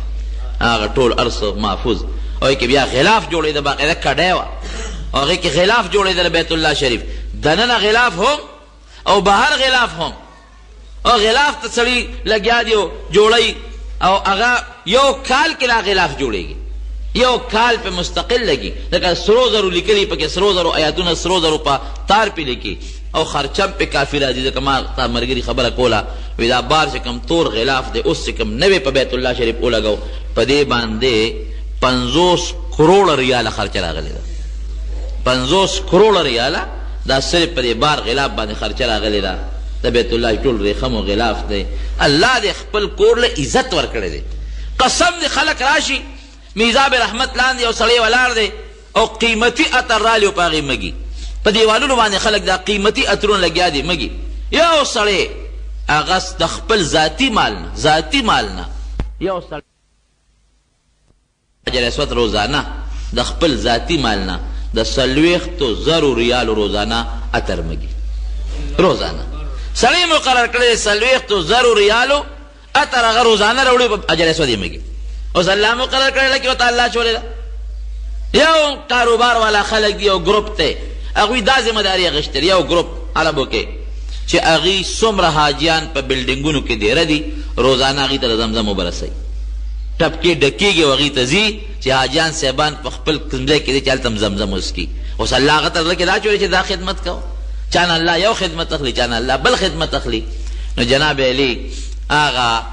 هغه ټول هر څه محفوظ، او هغې کې بیا غلاف جوړېده، باقاعده کډی وه، او هغې کې غلاف جوړېده د بیت الله شریف دننه غلاف هم او بهر غلاف هم، او غلاف ته سړي لګیا دی جوړوي، او هغه یو کال کې دا غلاف جوړېږي، یو کال په مستقل لګي، لکه سرو زرو لیکلي پکې، سرو زرو آیاتونه سرو زرو په تار پې لیکي، او خرچه هم پې کافي راځي. ځکه ما تا ملګري خبره کوله، وایي دا بار چې کوم تور غلاف دی اوس چې کوم نوی په بیت الله شریف ولګو، په دې باندې 50 کروړه ریاله خرچه راغلې ده. 50 کروړه ریاله دا صرف په دې بار غلاف باندې خرچه راغلې ده. د بیت الله ټول ریخم او غلاف دی. الله دې خپل کور له عزت ورکړی دی. قسم دې خلک راشي میزاب رحمت لاندې یو سړی ولاړ دی او قیمتي عطر رالي او په هغې مږي، په دیوالونو باندې خلک دا قیمتي عطرونه لګیا دي مږي. یو سړی هغه د خپل ذاتي مال نه، ذاتي مال نه یو سړی حجر اسود روزانه د خپل ذاتي مال نه د 40,000 ریالو روزانه عطر مږي. روزانه سړی مقرر کړی 40,000 ریالو عطر هغه روزانه راوړي په حجر اسود یې مږي. اوس الله مقرر کړی لکه ورته الله چولې ده. یو کاروبار والا خلک دي، یو ګروپ دی، هغوی دا ذمه داري اخیستې، یو ګروپ عربو کې چې هغوی څومره حاجیان په بلډینګونو کې دېره دي، روزانه هغوی ته د زمزم اوبه رسوي، ټپکې ډکېږي او هغوی ته ځي چې حاجیان صاحبان په خپل ځای کې دي چې هلته هم زمزم وڅکي. اوس الله هغه ته زړه کې دا اچولې چې دا خدمت کوه، چا نه الله یو خدمت اخلي، چا نه الله بل خدمت اخلي. نو جناب علی هغه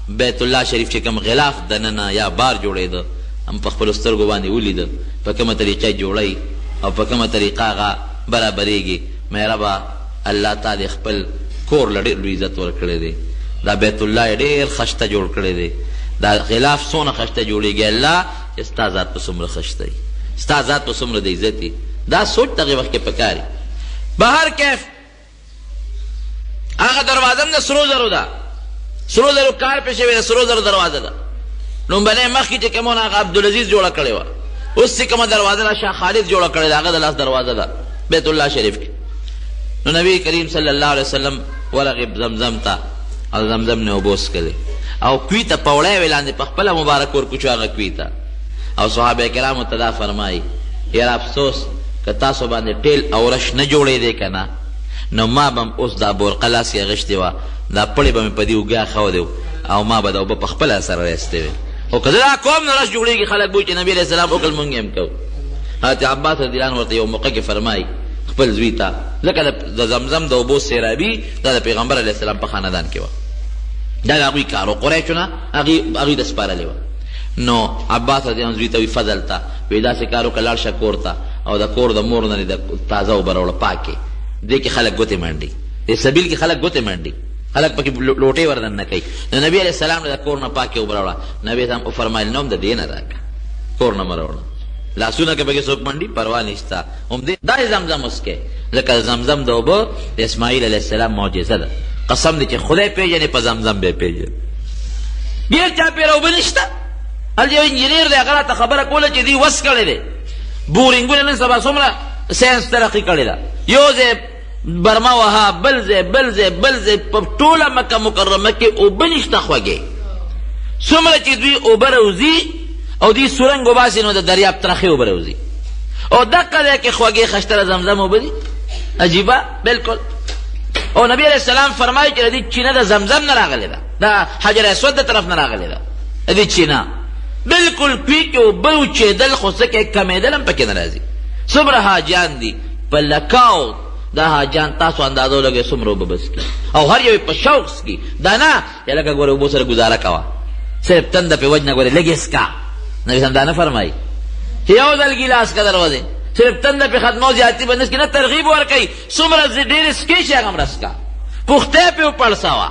بیت الله شریف چې کوم غلاف دننه یا بار جوړېده هم په خپلو سترګو باندې ولیده، په کومه طریقه یې جوړوي او په کومه طریقه هغه برابرېږي. مې ربه الله تا دې خپل کور له ډېر لوی عزت ورکړی دی، دا بیت الله یې ډېر خشته جوړ کړی دی، دا غلاف څونه خشته جوړېږي، الله چې ستا ذات په څومره خشته وي، ستا ذات په څومره د عزت وي. دا سوچ دغې وخت کې پکار وي. بهر کیف هغه دروازه هم د سرو زرو ده، سرو زرو کار پې شوی ده، سرو زرو دروازه ده. لومبنۍ مخکې چې کومه هغه عبدالعزیز جوړه کړې وه، اوس چې کومه دروازه ده شاه خالد جوړه کړې ده، هغه د لاس دروازه ده بیت الله شریف کې. نو نبی کریم صلی الله علیه وسلم ورغی زمزم ته او زمزم نه اوبه وڅښلې او کوی ته پوړی وې لاندې په خپله مبارک ورکوچو هغه کوی ته. او صحابه کرامو ته دا فرمایي، یاره افسوس که تاسو باندې ټیل او رش نه جوړېدی که نه، نو ما به هم اوس دا بورقه لاس کې اخیستې وه، دا پړی به مې په دې اوږه اخښودی او ما به دا اوبه په خپله سره راایستې وې، خو که زه دا کوم نو رش جوړېږي، خلک به وایي چې نبي علیه السلام وکړل مونږ یې هم کوو. حضرت عباس رضی الله عنه ورته یو موقع کې فرمایي خپل زوی ته، ځکه د زمزم د اوبو سیرابي دا د پیغمبر علیه السلام په خاندان کې وه، دا د هغوی کار و، قریشو نه هغوی ته سپارلې وه. نو عباس رضی الله عنه زوی ته وایي فضل ته وایي داسې کار وکړه، لاړ شه کور ته او د کور د مور نه دې د تازه اوبه راوړه پاکې، دې کې خلک ګوتې منډي، دې سبیل کې خلک ګوتې منډي، خلک پکې لوټې وردننه کوي. نو نبي علیه السلام له د کور نه پاکې اوبه راوړه. نبي علیه السلام وفرمایل نو هم د دې نه راکړه، کور نه مه راوړه، لاسونه که پکې څوک منډي پروا نشته، هم دې داسې زمزم وڅکې، ځکه زمزم د اوبه د اسماعیل علیه السلام معجزه ده. قسم دی چې خدای پېژنې په زمزم به پېژنې، ډېر چاپېره اوبه نشته. هلته یو انجنیر دی، هغه راته خبره کوله چې دوی وس کړی دی، بورینګونه نن سبا څومره ساینس ترقي کړې ده، یو ځای برمه وها، بل ځای بل ځای بل ځای، په ټوله مکه مکرمه کې اوبه نشته خوږې. څومره چې دوی اوبه راوځي او دوی سورنګ وباسي نو د دریاب ترخې اوبه راوځي، او دقه ځای کې خوږې خشتره زمزم اوبه دي. عجیبه بالکل. او نبی علیه السلام فرمایي چې د دې چینه د زمزم نه راغلې ده، د حجر اسود د طرف نه راغلې ده. د دې چینه بالکل کوی کې اوبه وچېدل، خو څه کې کمېدل هم پکې نه راځي. څومره حاجیان دي په لکاو دا حاجیان، تاسو اندازه ولګوئ څومره اوبه به څکي، او هر یو یې په شوق څکي. دا نه چې لکه ګورې اوبو سره ګزاره کوه، صرف تنده پې وجنه ګورې لږ یې څکه. نبي سم دا نه فرمایي چې یو ځل ګیلاس که دروځې صرف تنده پې ختمو زیاتي به نه څکي، نه ترغیب ورکوي څومره ډېرې څکې شي هغه مره څکه، پوښتی پې وپړسوه.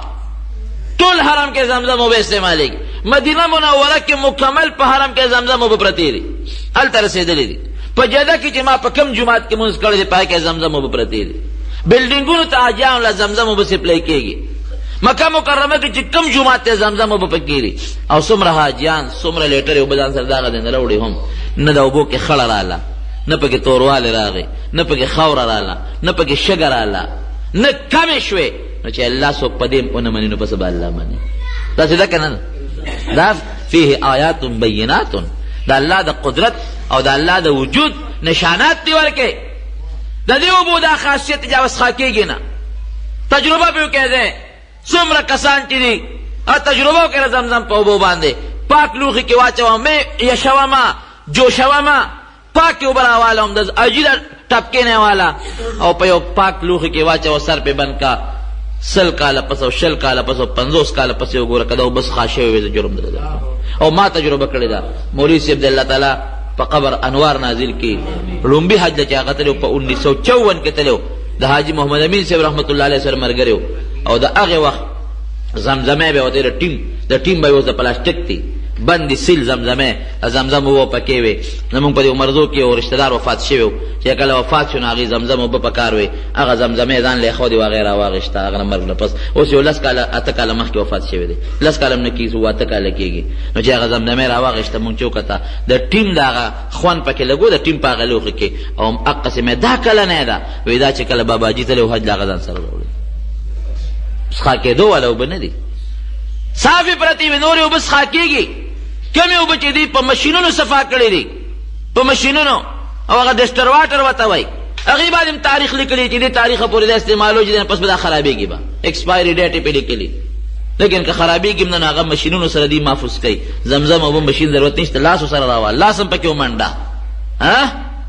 ټول حرم کې زمزم اوبه استعمالېږي. مدینه منوره کې مکمل په حرم کې زمزم اوبه پرتې دي، هلته رسېدلې دي. په جده کې چې ما په کوم جومات کې مونځ کړی دی په هغې کې زمزم اوبه پرتې دي. بلډینګونو ته حاجیانو له زمزم اوبه سپلای کېږي. مکه مکرمه کې چې کوم جومات ته زمزم اوبه پکې دي، او څومره حاجیان څومره لیټرې اوبه ځان سره دغه ځای نه راوړي هم نه د اوبو کې خړه راله، نه پکې توروالی راغی، نه پکې خاوره راله، نه پکې شګه راله، نه کمې شوې. نو چې الله څوک په دې هم ونه مني نو په څه به الله مني؟ داسې ده که نه ده؟ دا فيه آیات بینات، د الله د قدرت او د الله د وجود نشانات دي ورکې. د دې اوبو دا خاصیت چې هغه څښا کېږي نه، تجربه پرې وکړئ. څومره کسان چې دي تجربه وکړه زمزم په اوبو باندې پاک لوښي کې واچوه، مې یشوه ما، جوشوه ما، پاکې اوبه راواله، هم د اجي د ټپکې نه واله او په یو پاک لوښي کې واچوه، سر پې بند کا، 100 کاله پس او 20 کاله پس او 50 کاله پس یې وګوره، که دا اوبه څښا شوې وي زه جرم درته درکوم. او ما تجربه کړې ده، مولوي صاحب د الله تعالی په قبر انوار نازل کړي، ړومبي حج له چې هغه تللی په 1954 کې تللی، د حاجي محمد امین صاحب رحمت الله علیه سره ملګری و، او د هغې وخت زمزمه به ورته د ټیم، د ټیم به یې اوس د پلاستیک دی بندې سیل زمزمه، د زمزم اوبه پکې وې. زموږ په دې عمرزو کې یو رشته دار وفات شوی و، چې کله وفات شو نو هغې زمزم اوبه په کار وې، هغه زمزمه یې ځان له ایښودې وه، هغه یې راواخیسته. هغه نه مرګ نه پس اوس یو 10 کاله 8 کاله مخکې وفات شوی دی، 10 کاله هم نه کېږي، اووه اته کاله کېږي. نو چې هغه زمزمه یې راواخیسته، موږ چې وکته د ټیم د هغه خوند پکې لږ و، د ټیم په هغه لوښي کې، او هم هقسې مې دا کله نه ده وایي، دا چې کله باباجي تللی و حج له هغه ځان سره راوړی، څښا کېدو والا اوبه نه دي، صافې پرتې وي، نورې اوبه څښا کېږي. کومې اوبه چې دوی په مشینونو صفا کړې دي، په مشینونو، او هغه ډسټر واټر ورته وایي، هغې باندې هم تاریخ لیکلی چې دې تاریخه پورې دا استعمالوي، چې پس به دا خرابېږي به، اکسپایري ډیټ یې پرې لیکلي. لیکن که خرابېږي هم نه، نو هغه مشینونو سره دوی محفوظ کوي. زمزم اوبه مشین ضرورت نشته، لاس سره راوه، لاس هم پکې ومنډه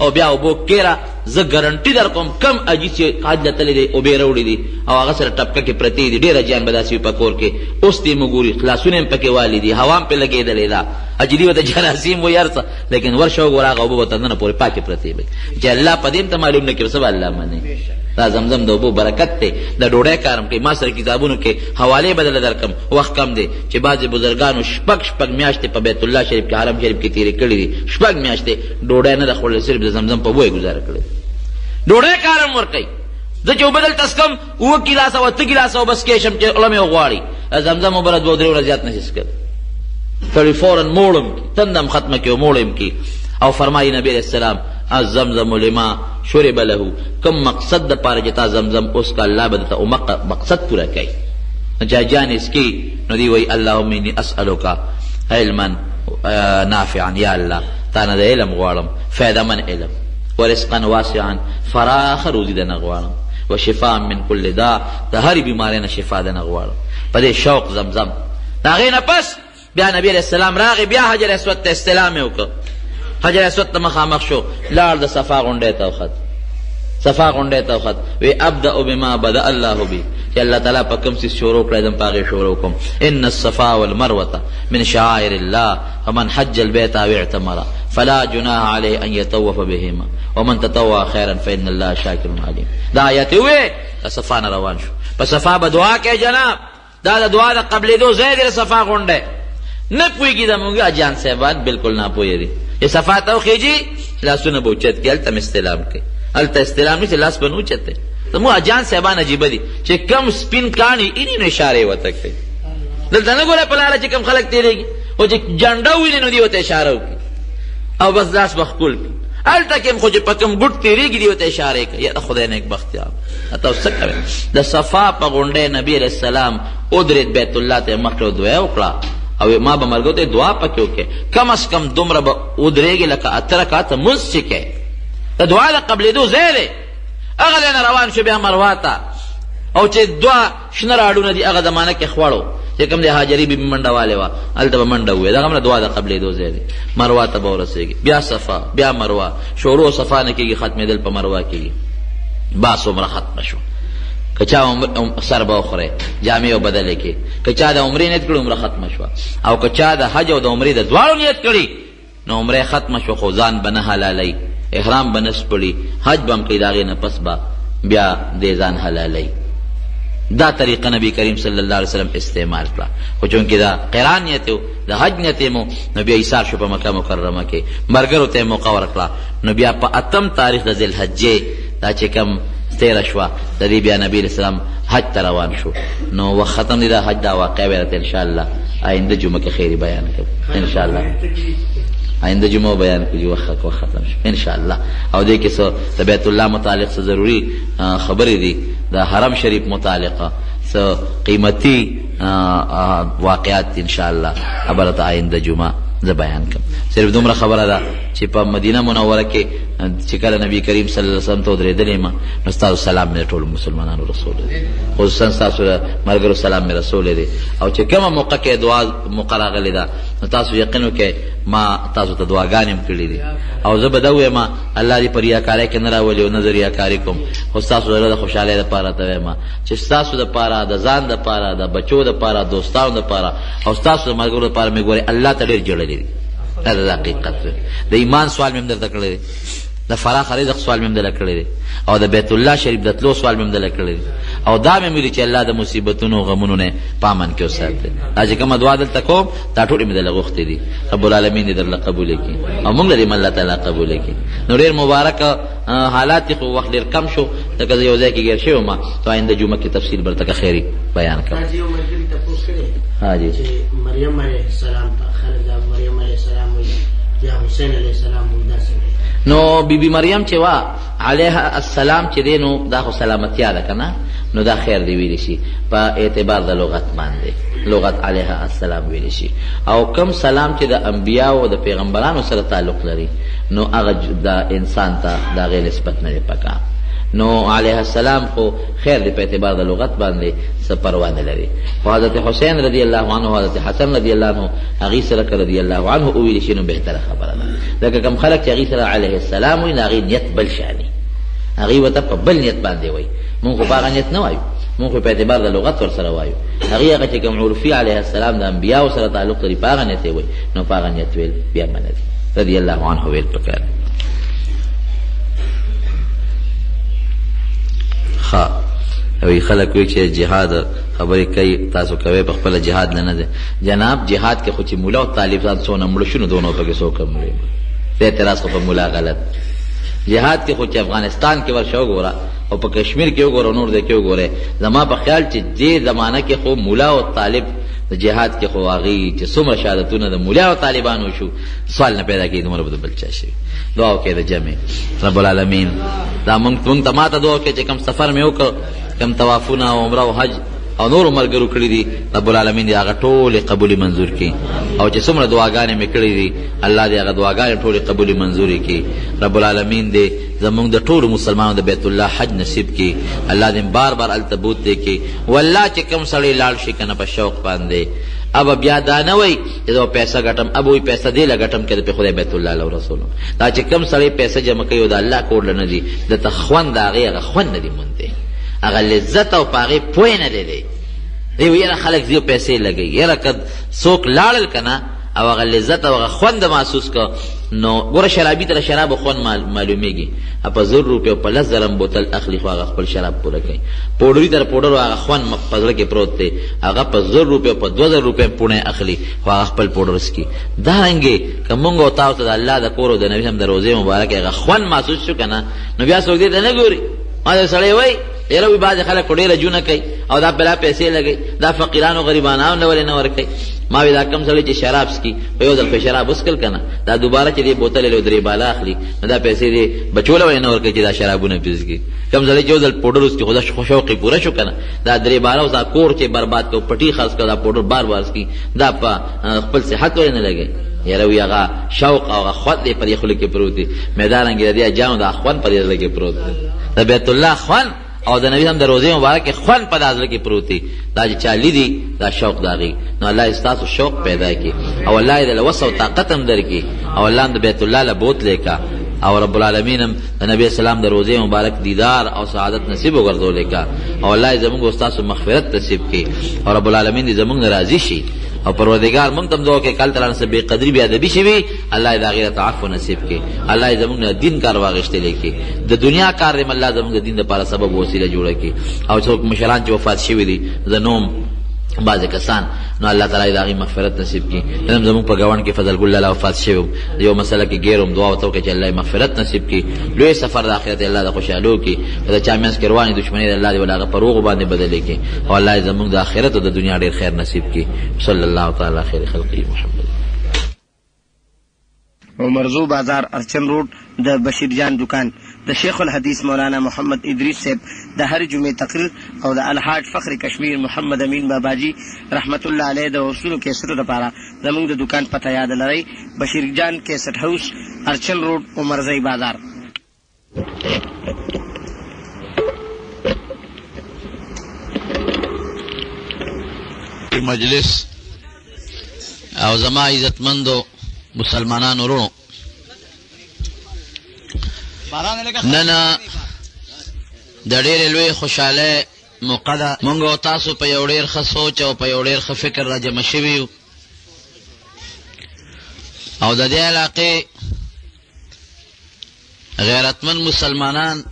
او بیا اوبو کېره. زه ګرنټي در کوم، کم حاجي چې حج له تللی دی اوبه یې راوړي دي او هغه سره ټپکه کې پرتې دي، ډېر حاجیان به داسې وي په کور کې، اوس دې هم وګوري، لاسونه یې هم پکې والي دي، هوا هم پرې لګېدلې ده، حاجي دوی ورته جراثیم وایي هر څه، لیکن ورشه وګوره هغه اوبه به تر ننه پورې پاکې پرتې وي، چې الله په دې هم ته معلوم نه کړي، څه به الله منې. دا زمزم د اوبو برکت دی، د ډوډۍ کار هم کوي. ما سره کتابونو کې حوالې به درله درکړم، وخت کم دی، چې بعضې بزرګانو شپږ شپږ میاشتې په بیت الله شریف کې، حرم شریف کې تېرې کړې دي، شپږ میاشتې ډوډۍ نه ده خوړلې، صرف د زمزم په بوی ګزاره کړې ده. ډوډۍ کار هم ورکوي. زه چې اوبه دلته څښم 7 ګیلاسه او 8 ګیلاسه اوبه څښی شم چې خوله مې وغواړي، د زمزم اوبه 2 3 ورځې زیات نه شي څښلی، سړی فوراً موړ هم کړي، تنده هم ختمه کړي او موړ هم کړي. او فرمایي نبی علیه السلام الزمزم لما شرب له، کوم مقصد دپاره چې تا زمزم وڅښه الله به درته مقصد پوره کوي. نو چې حاجیان یې څکي نو دوی وایي اللهم انی اسألک علما نافعا، یا الله تا نه د علم غواړم، فایده من علم، ورزقا واسعا، فراخه روزي د نه غواړم، وشفاء من کل داء، د هرې بیمارۍ نه شفا د نه غواړم. په دې شوق زمزم. د هغې نه پس بیا نبی علیه السلام راغی، بیا حجر اسود ته استلام یې وکړ، حجر اسود ته مخامخ شو، لاړ د صفا غونډۍ ته وخت، صفا غونډۍ ته وخت، وی ابدأ بما بدأ الله بی، چې الله تعالی په کوم څیز شروع کړی زه هم په هغې شروع کوم. ان الصفا والمروة من شعائر الله فمن حج البيت او اعتمر فلا جناح عليه ان يطوف بهما ومن تطوع خيرا فإن الله شاکر علیم. دا آیت یې ووی، د صفا نه روان شو. په صفا به دعا کوي جناب، دا د دعا د قبلېدو ځای دی، د صفا غونډی. نه پوهېږي زموږ اجان صاحبان، بالکل ناپوهه دي. چې صفا ته وخېژي لاسونه به اوچت کړي، هلته هم استلام کوي، هلته استلام نشته، لاس به نه اوچت دی. زموږ اجان صاحبان عجیبه دي چې کم سپین کاڼي ایني نو اشاره یې ورته کوي. دلته نه ګوره په لاره چې کم خلک تېرېږي، خو چې جنډه وویني نو دوی ورته اشاره وکړي او بس لاس به ښکل کړي. هلته کې هم خو چې په کوم ګوټ تېرېږي دوی ورته اشاره کوي. یا د خدای نېکبختیا، تاسو څه کوئ؟ د صفا په غونډۍ نبی علیه السلام ودرېد، بیت الله ته یې مخ کړ، دعا یې وکړه او ما به ملګرو ته دعا پکې وکړې، کم از کم دومره به ودرېږي لکه 8 رکعته لمونځ چې کوې، د دعا د قبلېدو ځای دی. هغه ځای نه روان شو بیا مروا ته، او چې دوه شنه راډونه دي هغه زمانه کې خوړو چې کوم دی هاجري بي بي منډه والې وه، هلته به منډه ووایي، دغه هم د دعا د قبلېدو ځای دی. مروا ته به ورسېږي، بیا صفا، بیا مروا، شروع صفا نه کېږي، ختمېدل په مروا کېږي. باس عمره ختمه شوه. که چا سر به وخورې، جامې به بدلې کړې. که چا د عمرې نیت کړی، عمره ختمه شوه. او که چا د حج او د عمرې د دواړو نیت کړی، نو عمره ختمه شوه، خو ځان به نه حلالوي، احرام به نه سپړي، حج به هم کوي، د هغې نه پس به بیا دی ځان حلالوي. دا طریقه نبی کریم صلی الله علیه وسلم استعمال کړه. خو چونکې دا قران نیت و، د حج نیت یې مو، نو بیا ایثار شو په مکه مکرمه کې، ملګرو ته یې موقع ورکړه. نو بیا په 8 تاریخ د ذوالحجې دا چې کوم تېره شوه، د دې بیا نبی علیه السلام حج ته روان شو. نو وخت ختم دی، دا حج دا واقعه به راته انشاءالله آینده جمعه کې خیرې بیان کړم انشاءالله. آینده جمعه بیان کړو چې وخت ختم شو انشاءالله. او دې کې څه د بیت الله متعلق څه ضروري خبرې دي، د حرم شریف متعلق څه قیمتي واقعات دي انشاءالله، به راته آینده جمعه زه بیان کړم. صرف دومره خبره ده. چې په مدینه منوره کې چې کله نبی کریم صلی الله علیه وسلم ته ودرېدلې ما، نو ستاسو سلام مې ټولو مسلمانانو رسولی دی، خصوصا ستاسو ملګرو سلام مې رسولی دی. او چې کومه موقع کې دعا موقع راغلې ده، نو تاسو یقین وکړئ ما تاسو ته دعاګانې هم کړې دي. او زه به دا ووایم، الله دې په ریاکارۍ کې نه راولي او نه زه ریاکاري کوم، خو ستاسو د زړه د خوشحالۍ دپاره راته وایم چې ستاسو دپاره، د ځان دپاره، د بچو دپاره، دوستانو دپاره او ستاسو د ملګرو دپاره مې ګورئ الله ته ډېر ژړلي دي. دا د حقیقت دی. د ایمان سوال مې هم درته کړی دی، د فراخ رزق سوال مې هم درله کړی دی، او د بیت الله شریف د تلو سوال مې هم درله کړی دی. او دا مې ویلي چې الله د مصیبتونو او غمونو نه په امن کې وساتي. دا چې کومه دعا دلته کوم، دا ټولې مې درله غوښتې دي. رب العالمین دې درله قبولې کړي او موږ له دې هم الله تعالی قبولې کړي. نو ډېر مبارک حالات دي، خو وخت ډېر کم شو، ځکه زه یو ځای کې ګیر شوی وم. ته آینده جمعه کې تفصیل به درته خیري بیان کړم. تاسو یو ملګري تپوس کړی ها جی. چې مریم علیه السلام ته خلک دا مریم علیه السلام وایي یا حسین علیه السلام وایي، دا څنګه؟ نو بی بی مریم چې وه علیها السلام چې دی، نو دا خو سلامتیا ده که نه، نو دا خیر دی ویلی شي په اعتبار د لغت باندې، لغت علیها السلام ویلی شي. او کم سلام چې د انبیاو او د پیغمبرانو سره تعلق لري، نو هغه د انسان ته د هغې نسبت نه دی پکار. نو علیه السلام خو خیر دی په اعتبار د لغت باندې، څه پروا نه لري. خو حضرت حسین رضی الله عنه، حضرت حسن رضی الله عنه، هغې سره که رضی الله عنه وویل شي نو بهتره خبره ده، ځکه کوم خلک چې هغې سره علیه السلام وایي، نو هغې نیت بل شانی، هغې ورته په بل نیت باندې وایي. مونږ خو په هغه نیت نه وایو، مونږ خو په اعتبار د لغت ورسره وایو. هغې هغه چې کوم عرفي علیه السلام د انبیاو سره تعلق لري، په هغه نیت یې وایي، نو په هغه نیت ویل بیا منع دي. رضی الله عنه ویل پکار دي. ښه وی خلک وی چې جهاد خبرې کوي، تاسو کوئ په خپله جهاد نه نه دی. جناب، جهاد کې خو چې مولا او طالب ځان څونه مړه شو، نو دونه پکې څوک هم مړه دی. اعتراض خو په مولا غلط. جهاد کې خو چې افغانستان کې ورشه وګوره او په کشمیر کې وګوره، نور ځای کې وګوره، زما په خیال چې دې زمانه کې خو مولا او طالب د جهاد کې خو هغوی چې څومره شهادتونه د مولا او طالبانو شو، سوال نه پیدا کېږي دومره به د بل چا شي. دعا وکړئ د جمع رب العالمین دا مونږ ته، ما ته دعا وکړئ چې کوم سفر مې وکړ، کوم طوافونه او عمره او حج او نورو ملګرو کړي دي، رب العالمین دې هغه ټولې قبولې منظور کړي. او چې څومره دعاګانې مې کړې دي، الله دې هغه دعاګانې ټولې قبولې منظورې کړي. رب العالمین دې زمونږ د ټولو مسلمانانو د بیت الله حج نصیب کړي. الله دې بار بار هلته بوتلې کړي. والله چې کوم سړی لاړ شي که نه په شوق باندې، اب بیا دا نه وایي چې زه پیسې ګټم، اب وایي پیسې دې له ګټم که په خدای بیت الله له ورسولم. دا چې کوم سړی پیسې جمع کوي او د الله کور له نه ځي، ده ته خوند د هغې هغه خوند نه دی موندی، هغه لذت او په هغې پوه نه دی. دی دی وایي یاره خلک ځي او پیسې لګوي، یاره که څوک لاړل که نه او هغه لذت او هغه خوند محسوس کړ، نو ګوره شرابي ته د شرابو خوند معلومیږي، په 1000 روپۍ او په 10,000 هم بوتل اخلي، خو هغه خپل شراب پوره کوي. پوډري ته د پوډرو هغه خوند په زړه کې پروت دی، هغه په 1000 روپۍ او په 2000 روپۍ هم پوڼی اخلي، خو هغه خپل پوډر څکي. دارنګې که مونږ او تاسو ته د الله د کور او د نبي هم د روضې مبارکې هغه خوند محسوس شو که نه، نو بیا څوک دې ته نه ګوري. ما یو سړی وایي یاره وایي بعضې خلک خو ډېره جونه کوي او دا بلا پیسې لګوي، دا فقیرانو غریبانو له ولې نه ورکوي؟ ما وی دا کم سړی چې شراب څکي، په یو ځل خو شراب وڅکل که نه، دا دوباره چې دې بوتل یې درې بالا اخلي، نو دا پیسې دې بچو له ولې نه ورکوي چې دا شرابونه پرې څکي؟ کم سړی چې یو ځل پوډر وڅکي، خو دا شوق یې پوره شو که نه، دا درې بالا اوس دا کور چې برباد کړ، پټي خرڅ کړ، دا پوډر بار بار څکي، دا په خپل صحت ولې نه لګوي؟ یاره وی هغه شوق او هغه خوند یې په دې خوله کې پروت دی. مې دا رنګ د دې جام دا خوند په دې زړه کې پروت دی، د بیت الله خوند او د نبی هم د روضې مبارک خوند په دا زړه کې پروت دی. دا چې چا لیدي دا شوق د هغې، نو الله یې ستاسو شوق پیدا کړي او الله یې د وس او طاقت هم درکړي او الله هم د بیت الله له بوتلې کا او رب العالمین هم د نبی اسلام د روضې مبارک دیدار او سعادت نصیب وګرځولې کا او الله یې زموږ او ستاسو مغفرت نصیب کړي او رب العالمین دې زموږ نه راضي شي. او پروردګار مونږ ته هم دعا وکړي، کله ترانه څه بې قدري بې ادبي شوي، الله یې د هغې راته عفو نصیب کړي. الله یې زموږ نه دین کار واغېستلی کړي، د دنیا کار دې الله زموږ د دین دپاره سبب وسیله جوړه کړي. او څوک مشران چې وفات شوي دي، زه نوم بعضې کسان، نو الله تعالی یې د هغې مغفرت نصیب کړي. نن هم زموږ په ګاونډ کې فضل ګل لالا وفات شوی، یو مسله کې ګیر وم، دعا ورته وکړه چې الله یې مغفرت نصیب کړي، لوی سفر د آخرت الله د خوشحالو کړي، که د چا منځ کې روانې دښمنۍ د الله دې ولا هغه په روغو باندې بدلې کړي او الله یې زموږ د آخرت او د دنیا ډېر خیر نصیب کړي. صلی الله تعالی خیر خلقه محمد. عمرزو بازار ارچن روډ د بشیر جان دوکان. د شیخ الحدیث مولانا محمد ادریس صاحب د هرې جمعې تقریر او د الحاج فخر کشمیر محمد امین باباجي رحمت الله علیه د عرسونو کیسټو لپاره زموږ د دوکان پته یاده لرئ، بشیر جان کیسټ هاوس، ارچن روډ، عمرزی بازار. مجلس او زما عزتمندو مسلمانانو وروڼو نن د ډېرې لویې خوشحالۍ موقع ده. مونږ او تاسو په یو ډېر ښه سوچ او په یو ډېر ښه فکر را جمع شوي یو او د دې علاقې غیرتمن مسلمانان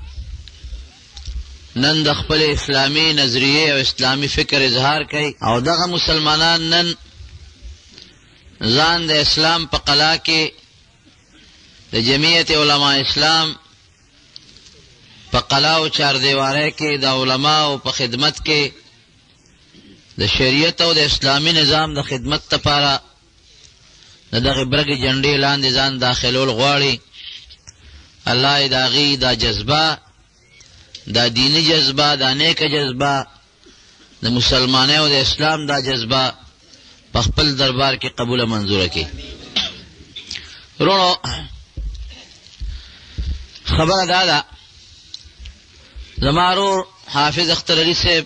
نن د خپل اسلامي نظریې او اسلامي فکر اظهار کوي او دغه مسلمانان نن ځان د اسلام په قلا کې د جمعیت علما اسلام په قلا او چاردیوارۍ کې د علماو په خدمت کې د شریعت او د اسلامي نظام د خدمت لپاره د دغې برګې جنډې لاندې ځان داخلول غواړي. الله یې د هغوی دا جذبه، دا دیني جذبه، دا نیکه جذبه، د مسلمانۍ او د اسلام دا جذبه په خپل دربار کې قبوله منظوره کړي. وروڼو، خبره دا ده، زما ورور حافظ اختر علي صاحب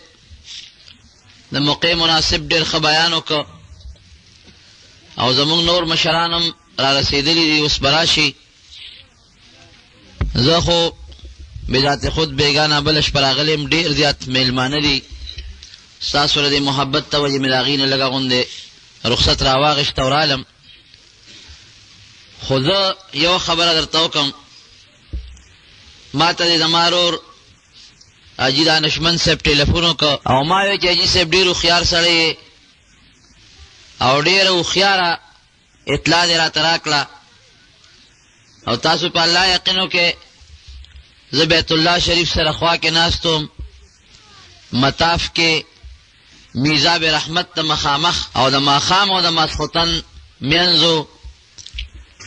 د موقع مناسب ډېر ښه بیان وکړ او زموږ نور مشران هم را رسېدلي دي، اوس به راشي. زه خو بذات خود بېګا نه بله شپه راغلی یم، ډېر زیات مېلمانه دي. ستاسو له دې محبت ته وجې مې د هغوی نه لږه غوندې رخصت راواخیست او رالم. خو زه یوه خبره درته وکړم، ما ته دې زما ورور حاجي دانشمند صاحب ټیلیفون وکړ او ما ویل چې حاجي صاحب ډېر هوښیار سړی یې او ډېره هوښیاره اطلاع دې راته راکړه او تاسو په الله یقین وکړئ، زه بیت الله شریف سره خوا کې ناست وم، مطاف کې میزاب رحمت ته مخامخ او د ماښام او د ماسخوتن مینځو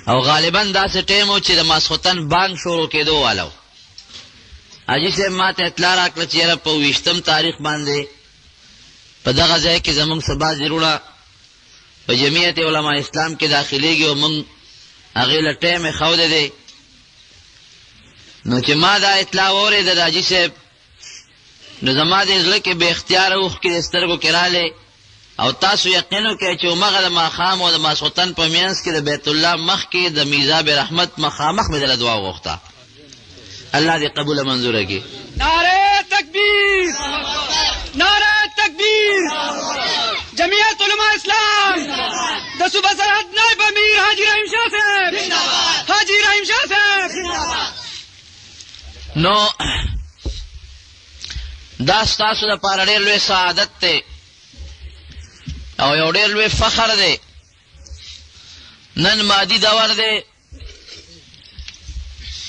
او غالبا داسې ټایم و چې د ماسخوتن بانګ شروع کېدو والا و. حاجي صاحب ما ته اطلاع راکړه چې یاره په ویشتم تاریخ باندې په دغه ځای کې زموږ څه بعضې وروڼه په جمعیت علما اسلام کې داخلېږي او موږ هغې له ټایم ښودی دی. نو چې ما دا اطلاع واورېده د حاجي صاحب، نو زما دې زړه کې بې اختیاره اوښکې د سترګو کې رالې. او تاسو یقین وکړئ چې همغه د ماښام او د ماسخوتن په منځ کې د بیت الله مخکې د میزاب رحمت مخامخ مې دله دعا وغوښته. الله دې قبوله منظوره کړي. نعره تکبیر، نعره تکبیر، جمعیت علماء اسلام، د صوبه سرحد نائب امیر حاجی رحیم شاه صاحب، حاجی رحیم شاه صاحب. نو دا ستاسو دپاره ډېر لوی سعادت دی او یو ډېر لوی فخر دی. نن مادي دور دی،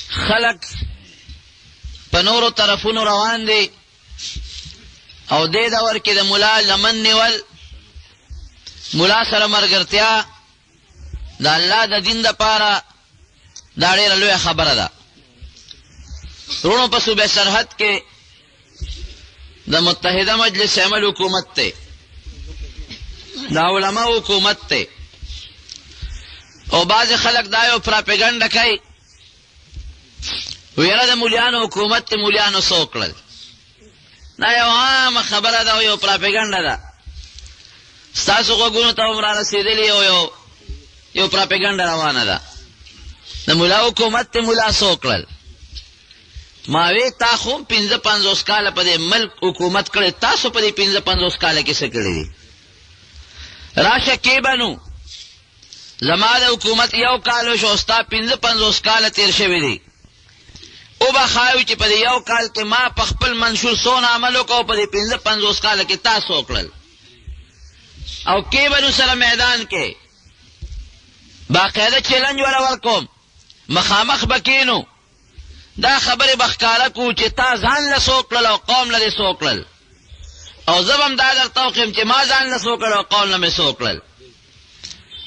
خلک په نورو طرفونو روان دي او دې دور کې د ملا لمن نیول، ملا سره ملګرتیا د الله د دین دپاره دا ډېره لویه خبره ده. وروڼو، په صوبه سرحد کې د متحده مجلس عمل حکومت دی، د علماو حکومت دی، او بعضې خلک دا یو پراپیګنډه کوي، ویره د مولیانو حکومت دی، مولیانو څه وکړل. دا یو عامه خبره ده او یو پراپیګنډه ده، ستاسو غوږونو ته هم را رسېدلې او یو یو پراپیګنډه روانه ده. د ملا حکومت ته ملا څه وکړل؟ ما وی تا خو 55 کاله په دې ملک حکومت کړی، تاسو په دې 55 کاله کې څه کړي دي؟ راشه کېبنو، زما د حکومت یو کال وشو، ستا 55 کاله تېر شوي دي. وبه ښایو چې په دې یو کال کې ما په خپل منشور څونه عمل وکړ او په دې 55 کاله کې تا څه وکړل. او کېبنو سره میدان کې باقاعده چیلنج ولا ورکوم، مخامخ به کینو، دا خبرې به ښکاره کړو چې تا ځان له څه وکړل او قوم له دې څه وکړل، او زه به هم دا درته وښیم چې ما ځان له څه وکړل او قوم له مې څه وکړل.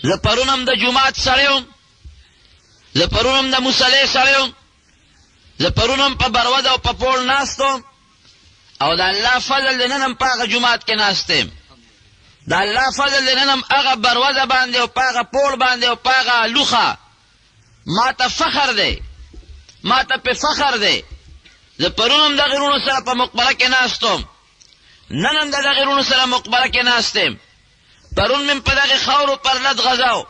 زه پرون هم د جومات سړی وم، زه پرون هم د مصلې سړی وم، زه پرون هم په برود او په پوړ ناست وم او د الله فضل دی نن هم په هغه جومات کې ناست یم. د الله فضل دی نن هم هغه بروزه باندې او په هغه پوړ باندې او په هغه لوخه ما ته فخر دی، ما ته پې فخر دی. زه پرون هم دغې وروڼو سره په مقبره کې ناست وم، نن هم د دغې وروڼو سره مقبره کې ناست یم. پرون مې په دغې خاورو پرلت غځاو،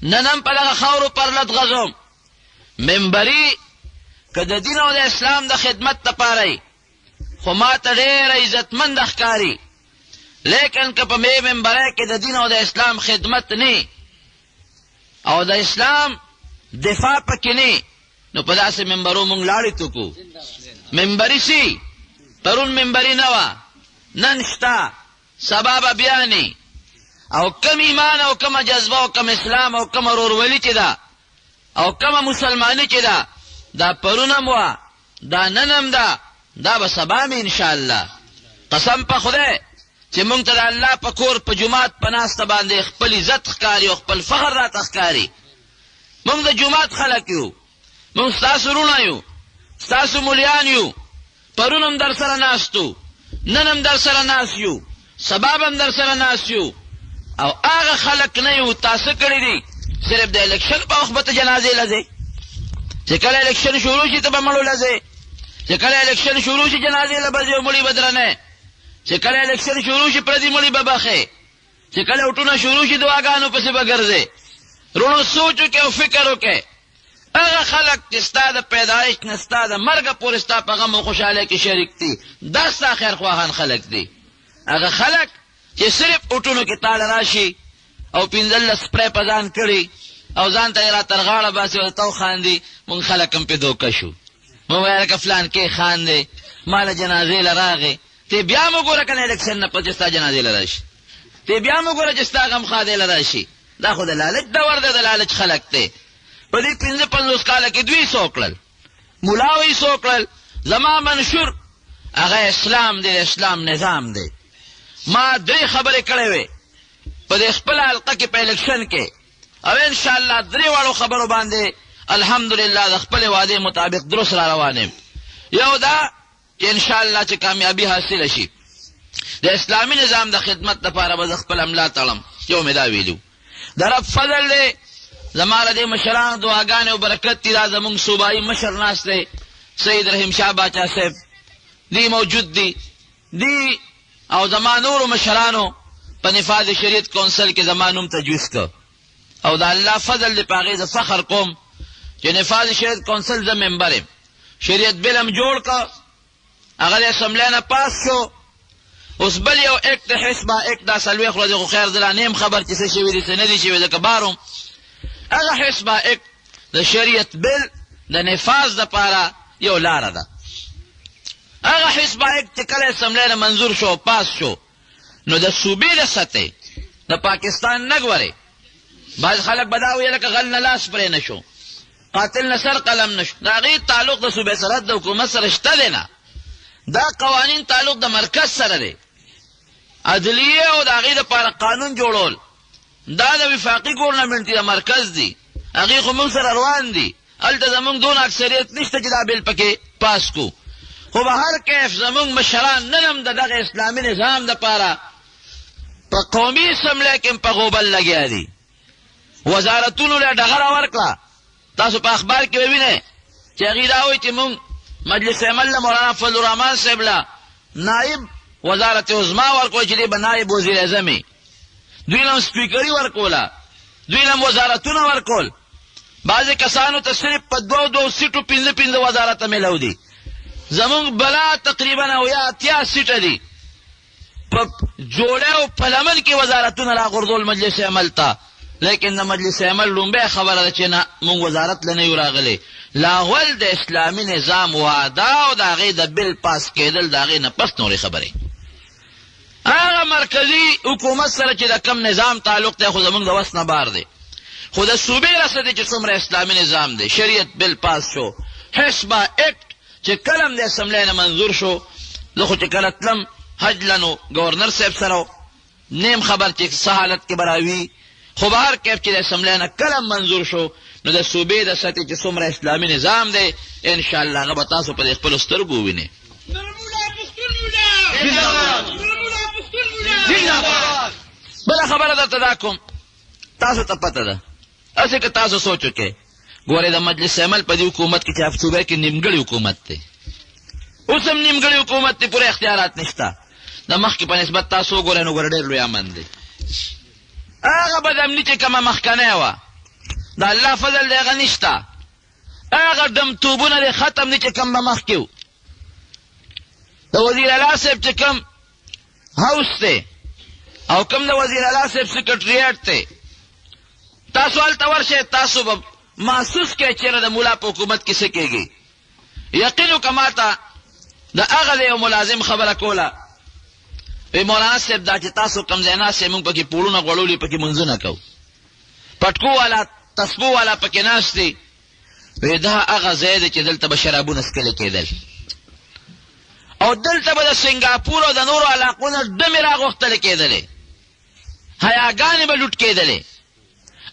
نن هم په دغه خاورو پرلت غځوم. منبري که د دین او د اسلام د خدمت لپاره وي خو ما ته ډېره عزتمنده ښکاري، لیکن که په مې منبرۍ کې د دین او د اسلام خدمت نه او د اسلام دفاع پکې نه، نو په داسې منبرو مونږ لاړې توکو. منبري سي پرون منبري نه وه، نن شته، سبا به بیا نه. او کوم ایمان او کومه جذبه او کوم اسلام او کومه ورورولي چې ده او کومه مسلماني چې ده، دا پرون هم وه، دا نن هم ده، دا به سبا هم وي انشاءالله. قسم په خدای چې مونږ ته د الله په کور په جومات په ناسته باندې خپل عزت ښکاري او خپل فخر راته ښکاري. مونږ د جومات خلک یو، مونږ ستاسو وروڼه یو، ستاسو مولیان یو، پرون هم درسره ناست وو، نن هم درسره ناست یو، سبا به هم درسره ناست یو او هغه خلک نه یو تا څه کړي دي؟ صرف د الیکشن په وخت به ته جنازې له ځې، چې کله الیکشن شروع شي ته به مړو له ځې، چې کله الیکشن شروع شي جنازې له به ځې او مړي به درنې، چې کله الیکشن شروع شي پردي مړي به بخې، چې کله وټونه شروع شي دعاګانو پسې به ګرځې. روڼو سوچ وکړې او فکر وکړې، هغه خلک چې ستا د پیدایش نه ستا د مرګه پورې ستا په غم او خوشحالۍ کې شریک دي، دا ستا خیرخواهان خلک دي. هغه خلک چې صرف وټونو کې تاله راشي او 15 سپری په ځان کړي او ځان ته یې را تر غاړه باسي او ته وخاندي، موږ خلک هم پرې دوکه شو. موږ وایو لکه فلانکی خان دی، ما له جنازې له راغی، ته بیا هم وګوره که نه الیکشن نه پس چې ستا جنازې له راشي، ته بیا هم وګوره چې ستا غم ښادۍ له راشي. دا خو د لالچ دور دی، د لالچ خلک دی. په دې 55 کاله کې دوی څه وکړل؟ ملا وایي څه وکړل؟ زما منشور هغه اسلام دی، د اسلام نظام دی. ما درې خبرې کړې وې په دې خپله حلقه کې په الیکشن کې، او انشاءالله درې واړو خبرو باندې الحمدلله د خپلې وعدې مطابق درست را روان یم. یو دا چې انشاءالله چې کامیابي حاصله شي د اسلامي نظام د خدمت لپاره به زه خپله ملا تړم. یو مې دا ویلي، د رب فضل دی، زما له دې مشرانو دعاګانې او برکت دي. دا زموږ صوبایي مشر ناست دی، سید رحیم شاه باچا صاحب دی موجود دی، دی او زما نورو مشرانو په نفاذ شریعت کونسل کې زما نوم تجویز کړ، او د الله فضل دی په هغې زه فخر کوم چې نفاذ شریعت کونسل زه ممبر یم. شریعت بل هم جوړ کړ، هغه د اسمبلۍ نه پاس شو. اوس بل یو اکټ د حسبه اکټ، دا 40 ورځې خو خیر زه لا نه یم خبر چې څه شوي دي څه نه دي شوي، ځکه بار وم. هغه حسبه اکټ د شریعت بل د نفاذ دپاره یو لاره ده. هغه حسبه اکټ چې کله اسمبلۍ نه منظور شو او پاس شو، نو د صوبې د سطحې د پاکستان نه ګورې، بعض خلک به دا وایي لکه غل نه لاس پرې نه شو، قاتل نه سر قلم نه شو. د هغې تعلق د صوبې سرحد د حکومت سره شته دی نه، دا قوانین تعلق د مرکز سره دی. عدلیه او د هغې دپاره قانون جوړول دا د وفاقي ګورنمنټ د مرکز دی، هغې خو موږ سره روان دي، هلته زموږ دونه اکثریت نشته چې دا بل پکې پاس کو. خو به هر کیف زموږ مشران نن هم د دغه اسلامي نظام دپاره په قومي اسمبلۍ کې هم په غوبل لګیا دي. وزارتونو له ډغره ورکړه. تاسو په اخبار کې به وینئ چې هغوی دا وایي چې موږ مجلس عمل له مولانا فضل الرحمن صاحب له نایب وزارت عظما ورکول چې دی به نایب وزیر اعظم وي، دوی له هم سپیکري ورکوله، دوی له هم وزارتونه ورکول. بعضې کسانو ته صرف په دوو دوو سیټو پنځه پنځه وزارته میلاو دي. زمونږ بلا تقریبا 70 80 سیټه دي، په جوړه او په لمن کې وزارتونه راغورځول مجلس عمل ته. لیکن د مجلس عمل لومبۍ خبره ده چې نه، موږ وزارت له نه یو راغلي. لاول د اسلامي نظام وعده او د هغې د بل پاس کېدل، د هغې نه پس نورې خبرې. هغه مرکزي حکومت سره چې د کم نظام تعلق دی خو زموږ د وس نه بار دی، خو د صوبې رسه دی چې څومره اسلامي نظام دی. شریعت بل پاس شو، حسبه اکټ چې کله هم د اسمبلۍ نه منظور شو، زه خو چې کله تلم حج له نو ګورنر صاحب سره نیم خبر چې څه حالت کې به راوي، خو بهر کیف چې د اسمبلۍ نه کله منظور شو نو د صوبې د سطحې چې څومره اسلامي نظام دی ان شاء الله هغه به تاسو په خپلو سترګو ووینئ. بله خبره درته دا کوم، تاسو ته پته ده، هسې که تاسو سوچ وکړئ، ګورئ د مجلس عمل په دې حکومت کې چې صوبه کې نیمګړی حکومت دی، اوس هم نیمګړی حکومت دی، پوره اختیارات نشته. د مخکې په نسبت تاسو وګورئ نو ګوره ډېر لوی امن دی. هغه بدامني چې کومه مخکنۍ وه د الله فضل دی هغه نشته. هغه ډمتوبونه دې ختم دي چې کوم به مخکې وو. د وزیر اعلی صاحب چې کوم هاوس دی او کوم د وزیر اعلی صاحب سیکرټریټ دی، تاسو هلته ورشئ، تاسو به محسوس کړئ چېرې د مولا په حکومت کې څه کېږي. یقین وکړه ماته د هغه د یو ملازم خبره کوله، وی مولانا صاحب دا چې تاسو کوم ځای ناست یئ موږ پکې پوړونه غوړولي، پکې مونځونه کوو، پټکو والا تسبو والا پکې ناست دي، وی دا هغه ځای دی چې دلته به شرابونه څکل کېدل او دلته به د سنګاپور او د نورو علاقو نه ډمې راغوښتل کېدلې، حیاګانې به لوټ کېدلې.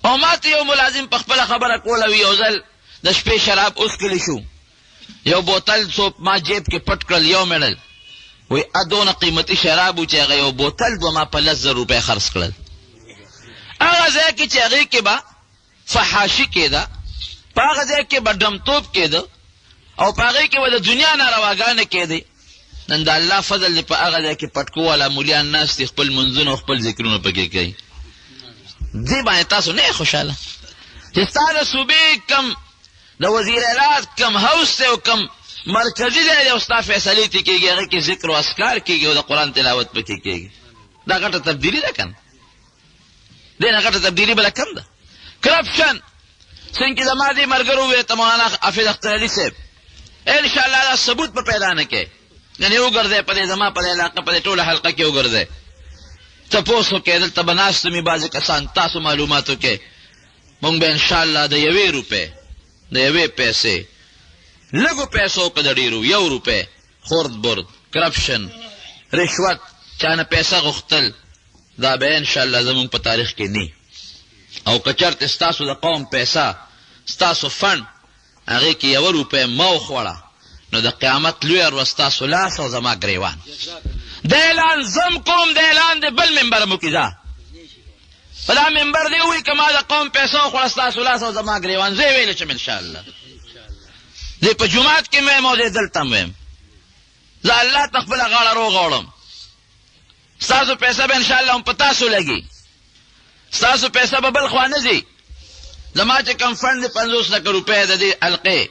او ماته یو ملازم په خپله خبره کوله، وی یو ځل د شپې شراب وڅکل شو، یو بوتل څو ما جیب کې پټ کړل، یو مړل، وی ادونه قیمتي شراب و چې هغه یو بوتل به ما په 10,000 روپۍ خرڅ کړل. هغه ځای کې چې هغې کې به فحاشي کېده، په هغه ځای کې به ډمتوب کېده او په هغې کې به د دنیا نارواګانې کېدې، نن د الله فضل دی په هغه ځای کې پټکو والا مولیان ناست دي، خپل منځونه او خپل ذکرونه پکې کوي. دې باندې تاسو نه خوشاله چې ستا د صوبې کم د وزیر اعلی کم هاوس دی او کم مرکزي ځای دی او ستا فیصلې ترې کېږي، هغه کې ذکر او اذکار کېږي او د قرآن تلاوت پکې کېږي. دا غټه تبدیلي ده که نه؟ دې نه غټه تبدیلي بله کم ده. کرپشن څنګه چې زما دې ملګرو وویل ته مولانا حافظ اختر علي صاحب ان شاء الله دا ثبوت به پیدا نه کړې، یعنې وګرځئ په دې زما په دې علاقه په دې ټوله حلقه کې وګرځئ، تپوس وکړئ، دلته به ناست مې بعضې کسان تاسو معلومات وکړئ. مونږ به ان شاء الله د یوې روپۍ د یوې پیسې لږو پیسو که د ډېرو یو روپۍ خورد برد کرپشن رشوت چا نه پیسه غوښتل دا به ان شاء الله زمونږ په تاریخ کې نی. او که چرته ستاسو د قوم پیسه ستاسو فنډ هغې کې یوه روپۍ ما وخوړه نو د قیامت لویه ورځ ستاسو لاس او زما ګریوان. د اعلان زم کوم، د اعلان د بل منبر مو کیزه په دا منبر دی وی که ما د قوم پیسه وخوړه ستاسو لاس او زما ګریوان، زه یې ویلی شم ان شاء الله. زه په جومات کې وایم او زه دلته هم وایم، زه الله ته خپله غاړه روغوړم. ستاسو پیسه به انشاءالله هم په تاسو لګي، ستاسو پیسه به بل خوا نه ځي. زما چې کوم فنډ دی 50 لکه روپۍ د دې حلقې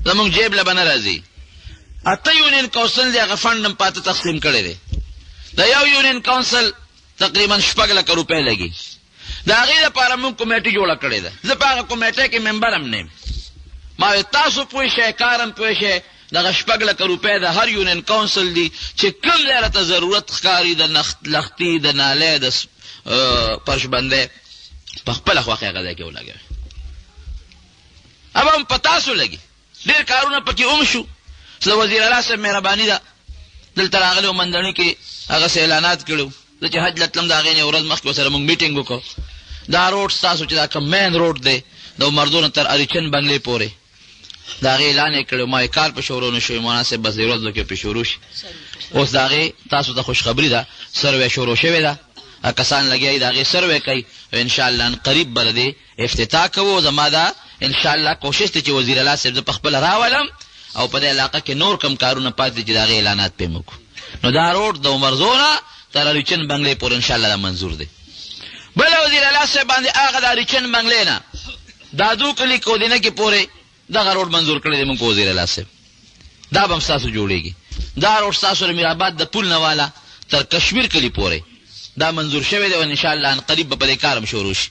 زموږ جیب له به نه راځي. 8 یونین کونسل دی، هغه فنډ هم پاته تقسیم کړی دی. د یو یونین کونسل تقریبا 6 لکه روپۍ لګي. د هغې لپاره موږ کمیټه جوړه کړې ده. زه په هغه کمیټه کې ممبر هم نه یم. ما وی تاسو پوه شئ، کار هم پوه شئ، دغه 6 لکه روپۍ د هر یونین کونسل دي چې کوم ځای راته ضرورت ښکاري، د لښتي، د نالۍ، د پرشبندۍ، په خپله خوښه هغه ځای کې ولګوي. هغه هم په تاسو لګي. ډېر کارونه پکې هم شو. د وزیر اعلی صاحب مهرباني ده، دلته راغلی و مندڼي کې هغه څه اعلانات کړي وو. زه چې حج له تلم د هغې نه یوه ورځ مخکې ورسره موږ میټینګ وکړو. دا روډ ستاسو چې دا کوم مین روډ دی د عمردو نه تر اریچن بنګلې پورې، د هغې اعلان یې کړی و. ما یې کار په شروع نه شوی، مولانا صاحب بس دې ورځو کې پرې شروع شي. اوس د هغې تاسو ته خوشخبري ده، سروې شروع شوې ده، کسان لګیا دي د هغې سروې کوي. انشاءالله ان قریب به د دې افتتاح کوو. زما دا انشاءالله کوشش دی چې وزیر اعلی صاحب زه په خپله راولم او په دې علاقه کې نور کوم کارونه پاتې دي چې د هغې اعلانات پرې وکړو. نو دا روډ د عمرزو نه تر اریچن بنګلې پورې انشاءالله دا منظور دی. بل وزیر اعلی صاحب باندې هغه د اریچن بنګلې نه دادو کلي کودینه کې پورې دغه روډ منظور کړی دی موږ وزیر اعلی صاحب، دا به هم ستاسو جوړېږي. دا روډ ستاسو د میرآباد د پول نه والا تر کشمیر کلي پورې دا منظور شوی دی او انشاءالله ان قریب به په دې کار هم شروع شي.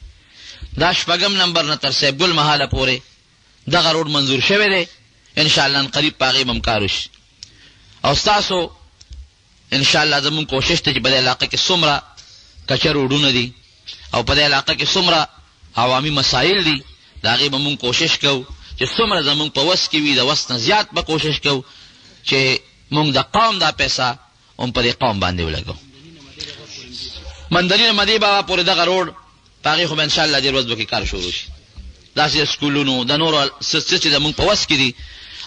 دا شپږم نمبر نه تر صاحب ګل محاله پورې دغه روډ منظور شوی دی، انشاءالله ان قریب په هغې به هم کار وشي. او ستاسو انشاءالله زموږ کوشش دی چې په دې علاقه کې څومره کچه روډونه دي او په دې علاقه کې څومره عوامي مسایل دي، د هغې به موږ کوشش کوو چې څومره زموږ په وس کې وي، د وس نه زیات به کوشش کوو چې موږ د قوم دا پیسه هم په دې قوم باندې ولګوو. مندري نه مدې بابا پورې دغه روډ په هغې خو به انشاءالله دې ورځو کې کار شروع شي. داسې د سکولونو د نورو څه څه چې زموږ په وس کې دي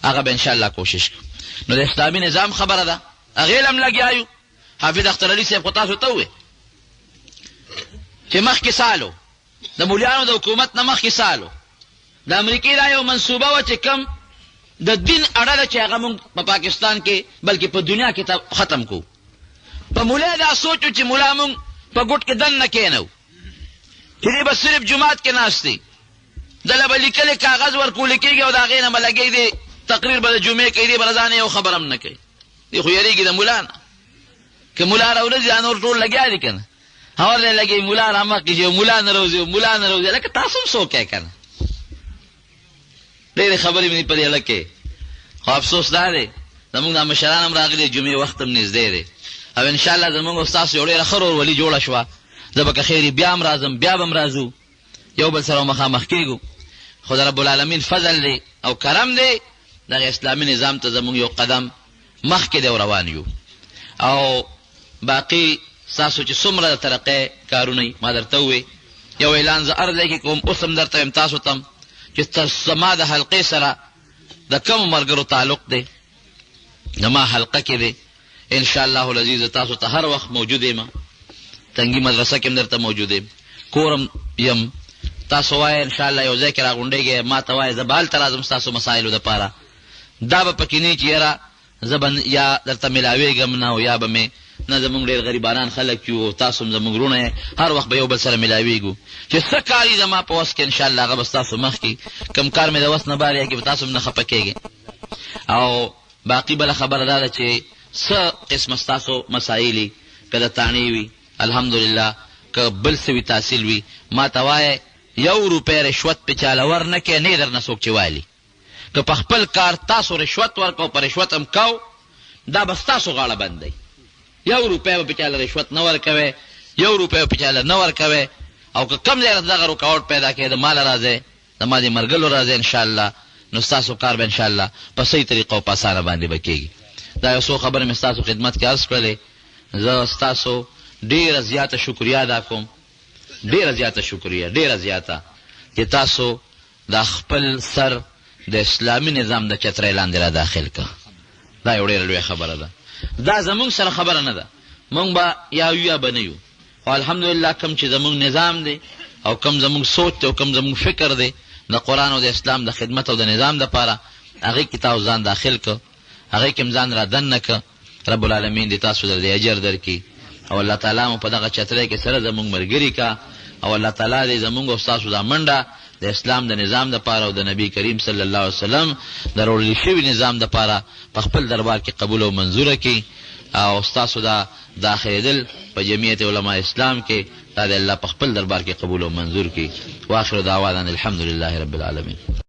هغه به انشاءالله کوشش کوو. نو د اسلامي نظام خبره ده، هغې له هم لګیا یو. حافظ اختر علي صاحب خو تاسو ته وویل چې مخکې سالو د مولیانو د حکومت نه مخکې سالو د امریکې دا یو منصوبه وه چې کوم د دین اړه ده چې هغه موږ په پاکستان کې بلکې په دنیا کې ختم کو. په مولا دا سوچ چې مولا موږ په ګوټ کې دننه کېنو چې دی به صرف جومات کې ناست دی، دله به لیکلی کاغذ ورکول کېږي او د هغې نه به لګوي دی تقریر به د جمعې کوي، دی به له ځانه یو خبره هم نه کوي. دی خو یریږي د مولا نه، که مولا راولځي دا نور ټول لګیا دي که نه، اور دی لګوي مولا را مخکې شي، مولا نه روځي، مولا نه روځي. لکه تاسو هم څوک یې که نه؟ ډېرې خبرې مې دي په دې اړه کې، خو افسوس دا دی زموږ دا مشران هم راغلي، جمعې وخت هم نږدې دی او انشاءالله زموږ او ستاسو یو ډېره ښه ورورولي جوړه شوه. زه به که خیر بیا هم راځم، بیا به هم راځو، یو بل سره مخامخ کېږو. خو د رب العالمین فضل دی او کرم دی دغه اسلامي نظام ته زموږ یو قدم مخکې دی او روان یو. او باقي ستاسو چې څومره د ترقۍ کارونه وي ما درته وویل، یو اعلان زه هر ځای کې کوم، اوس هم درته وایم تاسو ته هم چې تر زما د حلقې سره د کومو ملګرو تعلق دی، زما حلقه کې دی، ان شاء الله العزیز زه تاسو ته هر وخت موجود یم، تنګي مدرسه کې هم درته موجود یم، کور هم یم. تاسو وایئ ان شاء الله یو ځای کې راغونډېږئ، ما ته وایئ زه به هلته راځم ستاسو مسایلو دپاره. دا به پکې نه وي چې یاره زه به یا درته ملاوېږم نه او یا به مې نه، زموږ ډېر غریبانان خلک یو او تاسو هم زموږ وروڼه یئ، هر وخت به یو بل سره ملاوېږو. چې څه کار وي زما په وس کې ان شاء الله هغه به ستاسو مخکې، کوم کار مې د وس نه بهر وي هغې کې به تاسو هم نه خفه کېږئ. او باقي بله خبره دا ده چې څه قسمه ستاسو مسایل وي، که د تاڼې وي الحمدلله، که بل څه وي تحصیل وي، ما ته وایئ یو روپۍ رشوت پې چاله ور نه کړې، نه یې درنه څوک چې والي. که په خپل کار تاسو رشوت ورکړ او په رشوت هم کاو، دا به ستاسو غاړه بنده وي. یو روپۍ به په چاله رشوت نه ورکوی، یو روپۍ به په چاله نه ورکوی. او که کوم ځای دغه رکاوټ پیدا کړي، د ماله راځی، زما دې مرګلو راځی ان شاء الله، نو ستاسو کار به ان شاء الله په صحیح طریقه او په اسانه باندې به کېږي. دا یو څو خبرې مې ستاسو خدمت کې عرض کړلې. زه ستاسو ډېره زیاته شکریه ادا کوم، ډېره زیاته شکریه، ډېره زیاته چې تاسو دا خپل سر د اسلامي نظام د چترۍ لاندې را داخل کړ. دا یو ډېره لویه خبره ده. دا زموږ سره خبره نه ده، موږ به یا یو یا به نه یو، خو الحمدلله کوم چې زموږ نظام دی او کوم زموږ سوچ دی او کوم زموږ فکر دی د قرآن او د اسلام د خدمت او د نظام دپاره، هغې کې تاسو ځان داخل کړ، هغې کې هم ځان را دننه کړ. رب العالمین دې تاسو له دې اجر درکړي او الله تعالی مو په دغه چترۍ کې سره زموږ ملګري کا او الله تعالی دې زموږ او ستاسو دا منډه د اسلام د نظام دپاره او د نبی کریم صلی الله علیه وسلم د راوړل شوي نظام دپاره په خپل دربار کې قبول او منظوره کړي او ستاسو دا داخلېدل په جمعیت علماء اسلام کې دا دې الله په خپل دربار کې قبول او منظور کړي. واخر دعوانا ان الحمد لله رب العالمین.